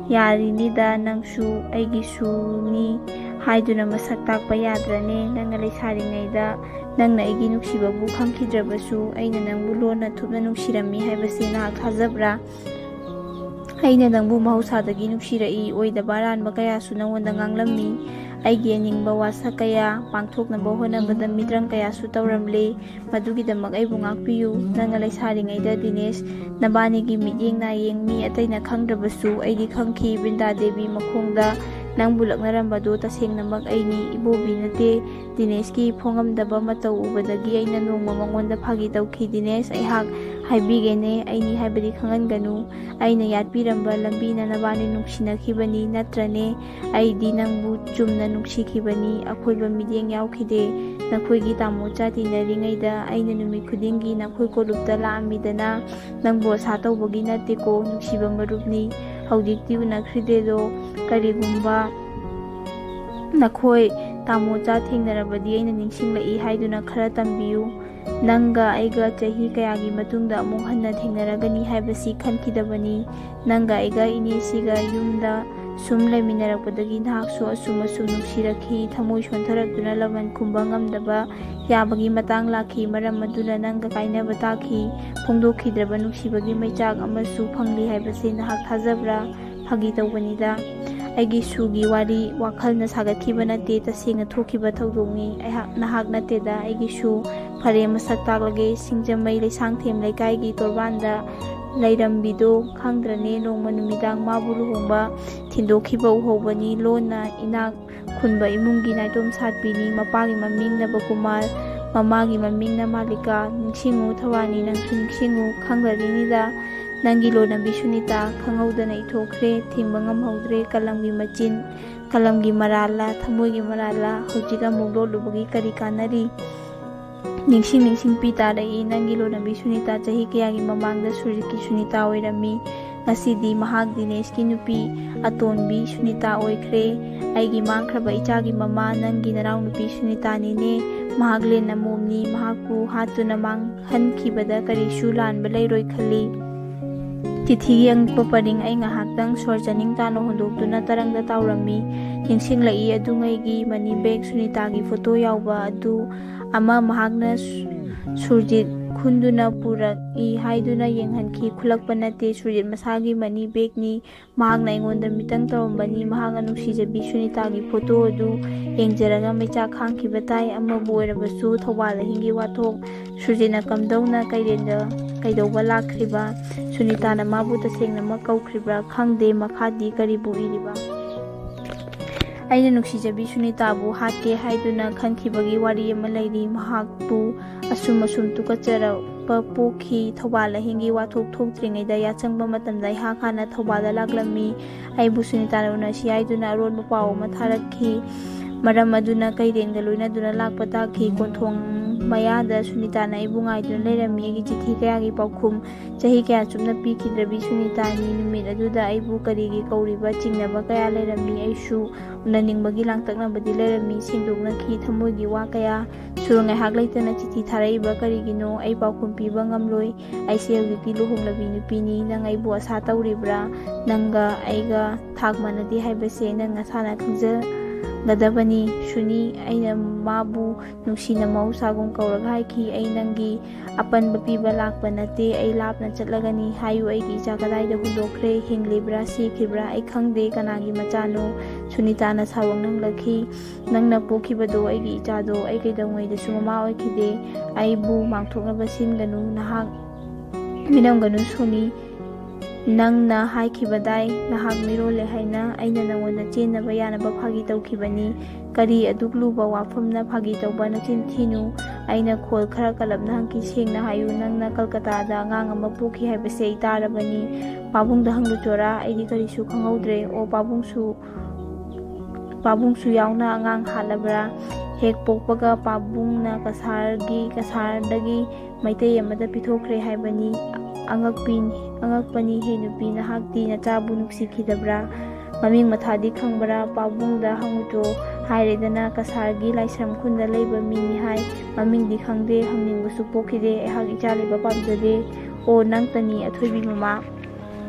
ꯌꯥꯔꯤꯅꯤꯗ, ꯅꯪꯁꯨ ꯑꯩꯒꯤ ꯁꯨꯅꯤ ꯍꯥꯏꯗꯨꯅ ꯃꯁꯛ ꯇꯥꯛꯄ ꯌꯥꯗ꯭ꯔꯅꯦ? ꯅꯪꯅ ꯂꯩꯁꯥꯔꯤꯉꯩꯗ ꯅꯪꯅ ꯑꯩꯒꯤ ꯅꯨꯡꯁꯤꯕꯕꯨ ꯈꯪꯈꯤꯗ꯭ꯔꯕꯁꯨ ꯑꯩꯅ ꯅꯪꯕꯨ ꯂꯣꯟꯅ ꯊꯨꯞꯅ ꯅꯨꯡꯁꯤꯔꯝꯃꯤ ꯍꯥꯏꯕꯁꯤ ꯅꯍꯥꯛ ꯊꯥꯖꯕ꯭ꯔꯥ? ꯑꯩꯅ ꯅꯪꯕꯨ ꯃꯍꯧꯁꯥꯗꯒꯤ ꯅꯨꯡꯁꯤꯔꯛꯏ꯫ ꯑꯣꯏꯗꯕ ꯑꯔꯥꯟꯕ ꯀꯌꯥꯁꯨ ꯅꯪꯉꯣꯟꯗ ꯉꯥꯡꯂꯝꯃꯤ꯫ ꯑꯩꯒꯤ ꯑꯅꯤꯡꯕ ꯋꯥꯁꯛ ꯀꯌꯥ ꯄꯥꯡꯊꯣꯛꯅꯕ ꯍꯣꯠꯅꯕꯗ ꯃꯤꯇ꯭ꯔꯪ ꯀꯌꯥꯁꯨ ꯇꯧꯔꯝꯂꯦ꯫ ꯃꯗꯨꯒꯤꯗꯃꯛ ꯑꯩꯕꯨ ꯉꯥꯛꯄꯤꯌꯨ꯫ ꯅꯪꯅ ꯂꯩꯁꯥꯔꯤꯉꯩꯗ ꯗꯤꯅꯦꯁ ꯅꯕꯥꯅꯤꯒꯤ ꯃꯤꯠꯌꯦꯡ ꯅꯥꯌꯦꯡ ꯃꯤ ꯑꯇꯩꯅ ꯈꯪꯗ꯭ꯔꯕꯁꯨ ꯑꯩꯗꯤ ꯈꯪꯈꯤ꯫ ꯕ꯭ꯔꯤꯟꯗꯥ ꯗꯦꯕꯤ ꯃꯈꯣꯡꯗ ꯅꯪꯕꯨ ꯂꯛꯅꯔꯝꯕꯗꯨ ꯇꯁꯦꯡꯅꯃꯛ ꯑꯩꯅꯤ, ꯏꯕꯣꯕꯤ ꯅꯠꯇꯦ꯫ ꯗꯤꯅꯦꯁꯀꯤ ꯐꯣꯡꯉꯝꯗꯕ ꯃꯇꯧ ꯎꯕꯗꯒꯤ ꯑꯩꯅ ꯅꯣꯡꯃ ꯃꯉꯣꯟꯗ ꯐꯥꯒꯤ ꯇꯧꯈꯤ꯫ "ꯗꯤꯅꯦꯁ, ꯑꯩꯍꯥꯛ ꯍꯥꯏꯕꯤꯒꯦꯅꯦ, ꯑꯩꯅꯤ ꯍꯥꯏꯕꯗꯤ ꯈꯪꯍꯟꯒꯅꯨ꯫ ꯑꯩꯅ ꯌꯥꯠꯄꯤꯔꯝꯕ ꯂꯝꯕꯤꯅ ꯅꯕꯥꯅꯤ ꯅꯨꯡꯁꯤꯅꯈꯤꯕꯅꯤ, ꯅꯠꯇ꯭ꯔꯅꯦ? ꯑꯩꯗꯤ ꯅꯪꯕꯨ ꯆꯨꯝꯅ ꯅꯨꯡꯁꯤꯈꯤꯕꯅꯤ, ꯑꯀꯣꯏꯕ ꯃꯤꯠꯌꯦꯡ ꯌꯥꯎꯈꯤꯗꯦ꯫ ꯅꯈꯣꯏꯒꯤ ꯇꯥꯃꯣ ꯆꯥ ꯇꯤꯟꯅꯔꯤꯉꯩꯗ ꯑꯩꯅ ꯅꯨꯃꯤꯠ ꯈꯨꯗꯤꯡꯒꯤ ꯅꯈꯣꯏ ꯀꯣꯂꯨꯞꯇ ꯂꯥꯛꯑꯝꯃꯤꯗꯅ꯫ ꯅꯪꯕꯨ ꯑꯁꯥ ꯇꯧꯕꯒꯤ ꯅꯠꯇꯦꯀꯣ, ꯅꯨꯡꯁꯤꯕ ꯃꯔꯨꯞꯅꯤ꯫ ꯍꯧꯖꯤꯛꯇꯤ ꯎꯅꯈ꯭ꯔꯤꯗꯦꯗꯣ꯫ ꯀꯔꯤꯒꯨꯝꯕ ꯅꯈꯣꯏ ꯇꯥꯃꯣ ꯆꯥ ꯊꯦꯡꯅꯔꯕꯗꯤ ꯑꯩꯅ ꯅꯤꯡꯁꯤꯡꯂꯛꯏ ꯍꯥꯏꯗꯨꯅ ꯈꯔ ꯇꯝꯕꯤꯌꯨ꯫ ꯅꯪꯒ ꯑꯩꯒ ꯆꯍꯤ ꯀꯌꯥꯒꯤ ꯃꯇꯨꯡꯗ ꯑꯃꯨꯛ ꯍꯟꯅ ꯊꯦꯡꯅꯔꯒꯅꯤ ꯍꯥꯏꯕꯁꯤ ꯈꯟꯈꯤꯗꯕꯅꯤ꯫ ꯅꯪꯒ ꯑꯩꯒ ꯏꯅꯦꯁꯤꯒ ꯌꯨꯝꯗ ꯁꯨꯝ ꯂꯩꯃꯤꯟꯅꯔꯛꯄꯗꯒꯤ ꯅꯍꯥꯛꯁꯨ ꯑꯁꯨꯝ ꯑꯁꯨꯝ ꯅꯨꯡꯁꯤꯔꯛꯈꯤ꯫ ꯊꯃꯣꯏ ꯁꯣꯟꯊꯔꯛꯇꯨꯅ ꯂꯃꯟ ꯈꯨꯝꯕ ꯉꯝꯗꯕ ꯌꯥꯕꯒꯤ ꯃꯇꯥꯡ ꯂꯥꯛꯈꯤ꯫ ꯃꯔꯝ ꯑꯗꯨꯅ ꯅꯪꯒ ꯀꯥꯏꯅꯕ ꯇꯥꯈꯤ꯫ ꯐꯣꯡꯗꯣꯛꯈꯤꯗ꯭ꯔꯕ ꯅꯨꯡꯁꯤꯕꯒꯤ ꯃꯩꯆꯥꯛ ꯑꯃꯁꯨ ꯐꯪꯂꯤ ꯍꯥꯏꯕꯁꯤ ꯅꯍꯥꯛ ꯊꯥꯖꯕ꯭ꯔꯥ? ꯐꯥꯒꯤ ꯇꯧꯕꯅꯤꯗ꯫ ꯑꯩꯒꯤ ꯁꯨꯒꯤ ꯋꯥꯔꯤ ꯋꯥꯈꯜꯅ ꯁꯥꯒꯠꯈꯤꯕ ꯅꯠꯇꯦ, ꯇꯁꯦꯡꯅ ꯊꯣꯛꯈꯤꯕ ꯊꯧꯗꯣꯛꯅꯤ꯫ ꯑꯩꯍꯥꯛ ꯅꯍꯥꯛ ꯅꯠꯇꯦꯗ ꯑꯩꯒꯤ ꯁꯨ꯫ ꯐꯔꯦ, ꯃꯁꯛ ꯇꯥꯛꯂꯒꯦ꯫ ꯁꯤꯡꯖꯃꯩ ꯂꯩꯁꯥꯡꯊꯦꯝ ꯂꯩꯀꯥꯏꯒꯤ ꯇꯣꯔꯕꯥꯟꯗ ꯂꯩꯔꯝꯕꯤꯗꯣ ꯈꯪꯗ꯭ꯔꯅꯦ? ꯅꯣꯡꯃ ꯅꯨꯃꯤꯗꯥꯡ ꯃꯥꯕꯨ ꯂꯨꯍꯣꯡꯕ ꯊꯤꯟꯗꯣꯛꯈꯤꯕ ꯎꯍꯧꯕꯅꯤ꯫ ꯂꯣꯟꯅ ꯏꯅꯥꯛ ꯈꯨꯟꯕ ꯏꯃꯨꯡꯒꯤ ꯅꯥꯏꯇꯣꯝ ꯁꯥꯠꯄꯤꯅꯤ꯫ ꯃꯄꯥꯒꯤ ꯃꯃꯤꯡ ꯅꯕꯀꯨꯃꯥꯔ, ꯃꯃꯥꯒꯤ ꯃꯃꯤꯡꯅ ꯃꯥꯂꯤꯀꯥ꯫ ꯅꯤꯡꯁꯤꯡꯉꯨ ꯊꯋꯥꯅꯤ, ꯅꯪꯁꯨ ꯅꯤꯡꯁꯤꯡꯉꯨ꯫ ꯈꯪꯂꯔꯤꯅꯤꯗ ꯅꯪꯒꯤ ꯂꯣꯟꯅꯕꯤ ꯁꯨꯅꯤꯇꯥ꯫ ꯈꯪꯍꯧꯗꯅ ꯏꯊꯣꯛꯈ꯭ꯔꯦ, ꯊꯤꯡꯕ ꯉꯝꯍꯧꯗ꯭ꯔꯦ꯫ ꯀꯂꯝꯒꯤ ꯃꯆꯤꯟ, ꯀꯂꯝꯒꯤ ꯃꯔꯥꯜꯂ, ꯊꯃꯣꯏꯒꯤ ꯃꯔꯥꯜꯂ? ꯍꯧꯖꯤꯛ ꯑꯃꯨꯛ ꯂꯣꯠꯂꯨꯕꯒꯤ ꯀꯔꯤ ꯀꯥꯟꯅꯔꯤ? ꯅꯤꯡꯁꯤꯡ ꯅꯤꯡꯁꯤꯡ ꯄꯤ ꯇꯥꯔꯛꯏ꯫ ꯅꯪꯒꯤ ꯂꯣꯟꯅꯕꯤ ꯁꯨꯅꯤꯇꯥ ꯆꯍꯤ ꯀꯌꯥꯒꯤ ꯃꯃꯥꯡꯗ ꯁꯨꯔꯖꯤꯠꯀꯤ ꯁꯨꯅꯤꯇꯥ ꯑꯣꯏꯔꯝꯃꯤ꯫ ꯉꯁꯤꯗꯤ ꯃꯍꯥꯛ ꯗꯤꯅꯦꯁꯀꯤ ꯅꯨꯄꯤ ꯑꯇꯣꯟꯕꯤ ꯁꯨꯅꯤꯇꯥ ꯑꯣꯏꯈ꯭ꯔꯦ꯫ ꯑꯩꯒꯤ ꯃꯥꯡꯈ꯭ꯔꯕ ꯏꯆꯥꯒꯤ ꯃꯃꯥ ꯅꯪꯒꯤ ꯅꯅꯥꯎꯅꯨꯄꯤ ꯁꯨꯅꯤꯇꯥꯅꯤꯅꯦ꯫ ꯃꯍꯥꯛ ꯂꯦꯟꯅ ꯃꯣꯝꯅꯤ꯫ ꯃꯍꯥꯛꯄꯨ ꯍꯥꯠꯇꯨꯅ ꯃꯥꯡꯍꯟꯈꯤꯕꯗ ꯀꯔꯤꯁꯨ ꯂꯥꯟꯕ ꯂꯩꯔꯣꯏ ꯈꯜꯂꯤ꯫ ꯆꯤꯊꯤꯒꯤ ꯑꯉꯛꯄ ꯄꯔꯤꯡ꯫ ꯑꯩ ꯉꯥꯏꯍꯥꯛꯇꯪ ꯁꯣꯔ ꯆꯥꯅꯤꯡ ꯇꯥꯅ ꯍꯣꯟꯗꯣꯛꯇꯨꯅ ꯇꯔꯪꯗ ꯇꯥꯎꯔꯝꯃꯤ꯫ ꯅꯤꯡꯁꯤꯡꯂꯛꯏ ꯑꯗꯨꯉꯩꯒꯤ ꯃꯅꯤ ꯕꯦꯒ ꯁꯨꯅꯤꯇꯥꯒꯤ ꯐꯣꯇꯣ ꯌꯥꯎꯕ ꯑꯗꯨ ꯑꯃ ꯃꯍꯥꯛꯅ ꯁꯨ-, ꯁꯨꯔꯖꯤꯠ ꯈꯨꯟꯗꯨꯅ ꯄꯨꯔꯛꯏ ꯍꯥꯏꯗꯨꯅ ꯌꯦꯡꯍꯟꯈꯤ꯫ ꯈꯨꯜꯂꯛꯄ ꯅꯠꯇꯦ, ꯁꯨꯔꯖꯤꯠ ꯃꯁꯥꯒꯤ ꯃꯅꯤ ꯕꯦꯒꯅꯤ꯫ ꯃꯍꯥꯛꯅ ꯑꯩꯉꯣꯟꯗ ꯃꯤꯇꯪ ꯇꯧꯔꯝꯕꯅꯤ꯫ ꯃꯍꯥꯛꯅ ꯅꯨꯡꯁꯤꯖꯕꯤ ꯁꯨꯅꯤꯇꯥꯒꯤ ꯐꯣꯇꯣ ꯑꯗꯨ ꯌꯦꯡꯖꯔꯒ ꯃꯩꯆꯥꯛ ꯈꯥꯡꯈꯤꯕ ꯇꯥꯏ꯫ ꯑꯃꯕꯨ ꯑꯣꯏꯔꯕꯁꯨ ꯊꯧꯕꯥꯜ ꯑꯍꯤꯡꯒꯤ ꯋꯥꯊꯣꯛ꯫ ꯁꯨꯔꯖꯤꯠꯅ ꯀꯝꯗꯧꯅ ꯀꯩꯔꯦꯟꯗ ꯀꯩꯗꯧꯕ ꯂꯥꯛꯈ꯭ꯔꯤꯕ? ꯁꯨꯅꯤꯇꯥꯅ ꯃꯥꯕꯨ ꯇꯁꯦꯡꯅꯃꯛ ꯀꯧꯈ꯭ꯔꯤꯕ꯭ꯔꯥ? ꯈꯪꯗꯦ꯫ ꯃꯈꯥꯗꯤ ꯀꯔꯤꯕꯨ ꯏꯔꯤꯕ? ꯑꯩꯅ ꯅꯨꯡꯁꯤꯖꯕꯤ ꯁꯨꯅꯤꯇꯥꯕꯨ ꯍꯥꯠꯀꯦ ꯍꯥꯏꯗꯨꯅ ꯈꯟꯈꯤꯕꯒꯤ ꯋꯥꯔꯤ ꯑꯃ ꯂꯩꯔꯤ꯫ ꯃꯍꯥꯛꯄꯨ ꯑꯁꯨꯝ ꯑꯁꯨꯝ ꯇꯨꯀꯠꯆꯔꯛꯄ ꯄꯣꯛꯈꯤ꯫ ꯊꯧꯕꯥꯜ ꯑꯍꯤꯡꯒꯤ ꯋꯥꯊꯣꯛ ꯊꯣꯛꯇ꯭ꯔꯤꯉꯩꯗ ꯌꯥꯆꯪꯕ ꯃꯇꯝꯗ ꯑꯩꯍꯥꯛ ꯍꯥꯟꯅ ꯊꯧꯕꯥꯜꯗ ꯂꯥꯛꯂꯝꯃꯤ꯫ ꯑꯩꯕꯨ ꯁꯨꯅꯤꯇꯥꯅ ꯎꯅꯁꯤ ꯍꯥꯏꯗꯨꯅ ꯑꯔꯣꯟꯕ ꯄꯥꯎ ꯑꯃ ꯊꯥꯔꯛꯈꯤ꯫ ꯃꯔꯝ ꯑꯗꯨꯅ ꯀꯩꯔꯦꯟꯒ ꯂꯣꯏꯅꯗꯨꯅ ꯂꯥꯛꯄ ꯇꯥꯈꯤ꯫ ꯀꯣꯟꯊꯣꯡ ꯃꯌꯥꯗ ꯁꯨꯅꯤꯇꯥꯅ ꯑꯩꯕꯨ ꯉꯥꯏꯗꯨꯅ ꯂꯩꯔꯝꯃꯤ꯫ ꯑꯩꯒꯤ ꯆꯤꯊꯤ ꯀꯌꯥꯒꯤ ꯄꯥꯎꯈꯨꯝ꯫ ꯆꯍꯤ ꯀꯌꯥ ꯆꯨꯞꯅ ꯄꯤꯈꯤꯗ꯭ꯔꯕꯤ ꯁꯨꯅꯤꯇꯥꯅꯤ꯫ ꯅꯨꯃꯤꯠ ꯑꯗꯨꯗ ꯑꯩꯕꯨ ꯀꯔꯤꯒꯤ ꯀꯧꯔꯤꯕ ꯆꯤꯡꯅꯕ ꯀꯌꯥ ꯂꯩꯔꯝꯃꯤ꯫ ꯑꯩꯁꯨ ꯎꯅꯅꯤꯡꯕꯒꯤ ꯂꯥꯡꯇꯛꯅꯕꯗꯤ ꯂꯩꯔꯝꯃꯤ꯫ ꯁꯦꯡꯗꯣꯛꯅꯈꯤ ꯊꯃꯣꯏꯒꯤ ꯋꯥ ꯀꯌꯥ꯫ ꯁꯨꯔ ꯉꯥꯏꯍꯥꯛ ꯂꯩꯇꯅ ꯆꯤꯊꯤ ꯊꯥꯔꯛꯏꯕ ꯀꯔꯤꯒꯤꯅꯣ? ꯑꯩ ꯄꯥꯎꯈꯨꯝ ꯄꯤꯕ ꯉꯝꯂꯣꯏ꯫ ꯑꯩꯁꯦ ꯍꯧꯖꯤꯛꯇꯤ ꯂꯨꯍꯣꯡꯂꯕꯤ ꯅꯨꯄꯤꯅꯤ꯫ ꯅꯪ ꯑꯩꯕꯨ ꯑꯁꯥ ꯇꯧꯔꯤꯕ꯭ꯔꯥ? ꯅꯪꯒ ꯑꯩꯒ ꯊꯥꯛ ꯃꯥꯟꯅꯗꯦ ꯍꯥꯏꯕꯁꯦ ꯅꯪ ꯅꯁꯥꯅ ꯈꯪꯖꯒꯗꯕꯅꯤ꯫ ꯁꯨꯅꯤ, ꯑꯩꯅ ꯃꯥꯕꯨ ꯅꯨꯡꯁꯤꯅ ꯃꯍꯧꯁꯥꯒꯨꯝ ꯀꯧꯔꯒ ꯍꯥꯏꯈꯤ, "ꯑꯩ ꯅꯪꯒꯤ ꯑꯄꯟꯕ ꯄꯤꯕ ꯂꯥꯛꯄ ꯅꯠꯇꯦ꯫ ꯑꯩ ꯂꯥꯞꯅ ꯆꯠꯂꯒꯅꯤ꯫ ꯍꯥꯏꯌꯨ, ꯑꯩꯒꯤ ꯏꯆꯥ ꯀꯗꯥꯏꯗ ꯍꯨꯟꯗꯣꯛꯈ꯭ꯔꯦ? ꯍꯤꯡꯂꯤꯕ꯭ꯔꯥ, ꯁꯤꯈ꯭ꯔꯤꯕ꯭ꯔꯥ? ꯑꯩ ꯈꯪꯗꯦ꯫ ꯀꯅꯥꯒꯤ ꯃꯆꯥꯅꯣ?" ꯁꯨꯅꯤꯇꯥꯅ ꯁꯥꯎꯔꯛꯅꯪꯂꯛꯈꯤ꯫ "ꯅꯪꯅ ꯄꯣꯛꯈꯤꯕꯗꯣ ꯑꯩꯒꯤ ꯏꯆꯥꯗꯣ ꯑꯩ ꯀꯩꯗꯧꯉꯩꯗꯁꯨ ꯃꯃꯥ ꯑꯣꯏꯈꯤꯗꯦ꯫ ꯑꯩꯕꯨ ꯃꯥꯡꯊꯣꯛꯅꯕ ꯁꯤꯟꯒꯅꯨ꯫ ꯅꯍꯥꯛ ꯃꯤꯅꯝꯒꯅꯨ ꯁꯨꯅꯤ꯫ ꯅꯪꯅ ꯍꯥꯏꯈꯤꯕꯗꯥꯏ ꯅꯍꯥꯛ ꯃꯤꯔꯣꯜꯂꯦ ꯍꯥꯏꯅ꯫ ꯑꯩꯅ ꯅꯉꯣꯟꯗ ꯆꯦꯟꯅꯕ ꯌꯥꯅꯕ ꯐꯥꯒꯤ ꯇꯧꯈꯤꯕꯅꯤ꯫ ꯀꯔꯤ ꯑꯗꯨꯛ ꯂꯨꯕ ꯋꯥꯐꯝꯅ ꯐꯥꯒꯤ ꯇꯧꯕ? ꯅꯆꯤꯟ ꯊꯤꯅꯨ꯫" ꯑꯩꯅ ꯈꯣꯜ ꯈꯔ ꯀꯜꯂꯞꯅ ꯍꯪꯈꯤ, "ꯁꯦꯡꯅ ꯍꯥꯏꯌꯨ, ꯅꯪꯅ ꯀꯜꯀꯇꯥꯗ ꯑꯉꯥꯡ ꯑꯃ ꯄꯣꯛꯈꯤ ꯍꯥꯏꯕꯁꯦ ꯑꯩ ꯇꯥꯔꯕꯅꯤ꯫ ꯄꯥꯕꯨꯡꯗ ꯍꯪꯂꯨꯆꯣꯔꯥ? ꯑꯩꯗꯤ ꯀꯔꯤꯁꯨ ꯈꯪꯍꯧꯗ꯭ꯔꯦ꯫" "ꯑꯣ, ꯄꯥꯕꯨꯡꯁꯨ, ꯄꯥꯕꯨꯡꯁꯨ ꯌꯥꯎꯅ ꯑꯉꯥꯡ ꯍꯥꯠꯂꯕ꯭ꯔꯥ?" "ꯍꯦꯛ ꯄꯣꯛꯄꯒ ꯄꯥꯕꯨꯡꯅ ꯀꯁꯥꯔꯒꯤ, ꯀꯁꯥꯔꯗꯒꯤ ꯃꯩꯇꯩ ꯑꯃꯗ ꯄꯤꯊꯣꯛꯈ꯭ꯔꯦ ꯍꯥꯏꯕꯅꯤ꯫ ꯑꯉꯛꯄꯤ-, ꯑꯉꯛꯄꯅꯤ ꯍꯦ ꯅꯨꯄꯤ, ꯅꯍꯥꯛꯇꯤ ꯅꯆꯥꯕꯨ ꯅꯨꯡꯁꯤꯈꯤꯗꯕ꯭ꯔꯥ? ꯃꯃꯤꯡ ꯃꯊꯥꯗꯤ ꯈꯪꯕ꯭ꯔꯥ?" "ꯄꯥꯕꯨꯡꯗ ꯍꯪꯉꯨꯆꯣ ꯍꯥꯏꯔꯦꯗꯅ, ꯀꯁꯥꯔꯒꯤ ꯂꯥꯏꯁ꯭ꯔꯝ ꯈꯨꯟꯗ ꯂꯩꯕ ꯃꯤꯅꯤ ꯍꯥꯏ꯫ ꯃꯃꯤꯡꯗꯤ ꯈꯪꯗꯦ, ꯍꯪꯅꯤꯡꯕꯁꯨ ꯄꯣꯛꯈꯤꯗꯦ꯫ ꯑꯩꯍꯥꯛ ꯏꯆꯥ ꯂꯩꯕ ꯄꯥꯝꯖꯗꯦ꯫" "ꯑꯣ, ꯅꯪꯇꯅꯤ ꯑꯊꯣꯏꯕꯤ ꯃꯃꯥ?"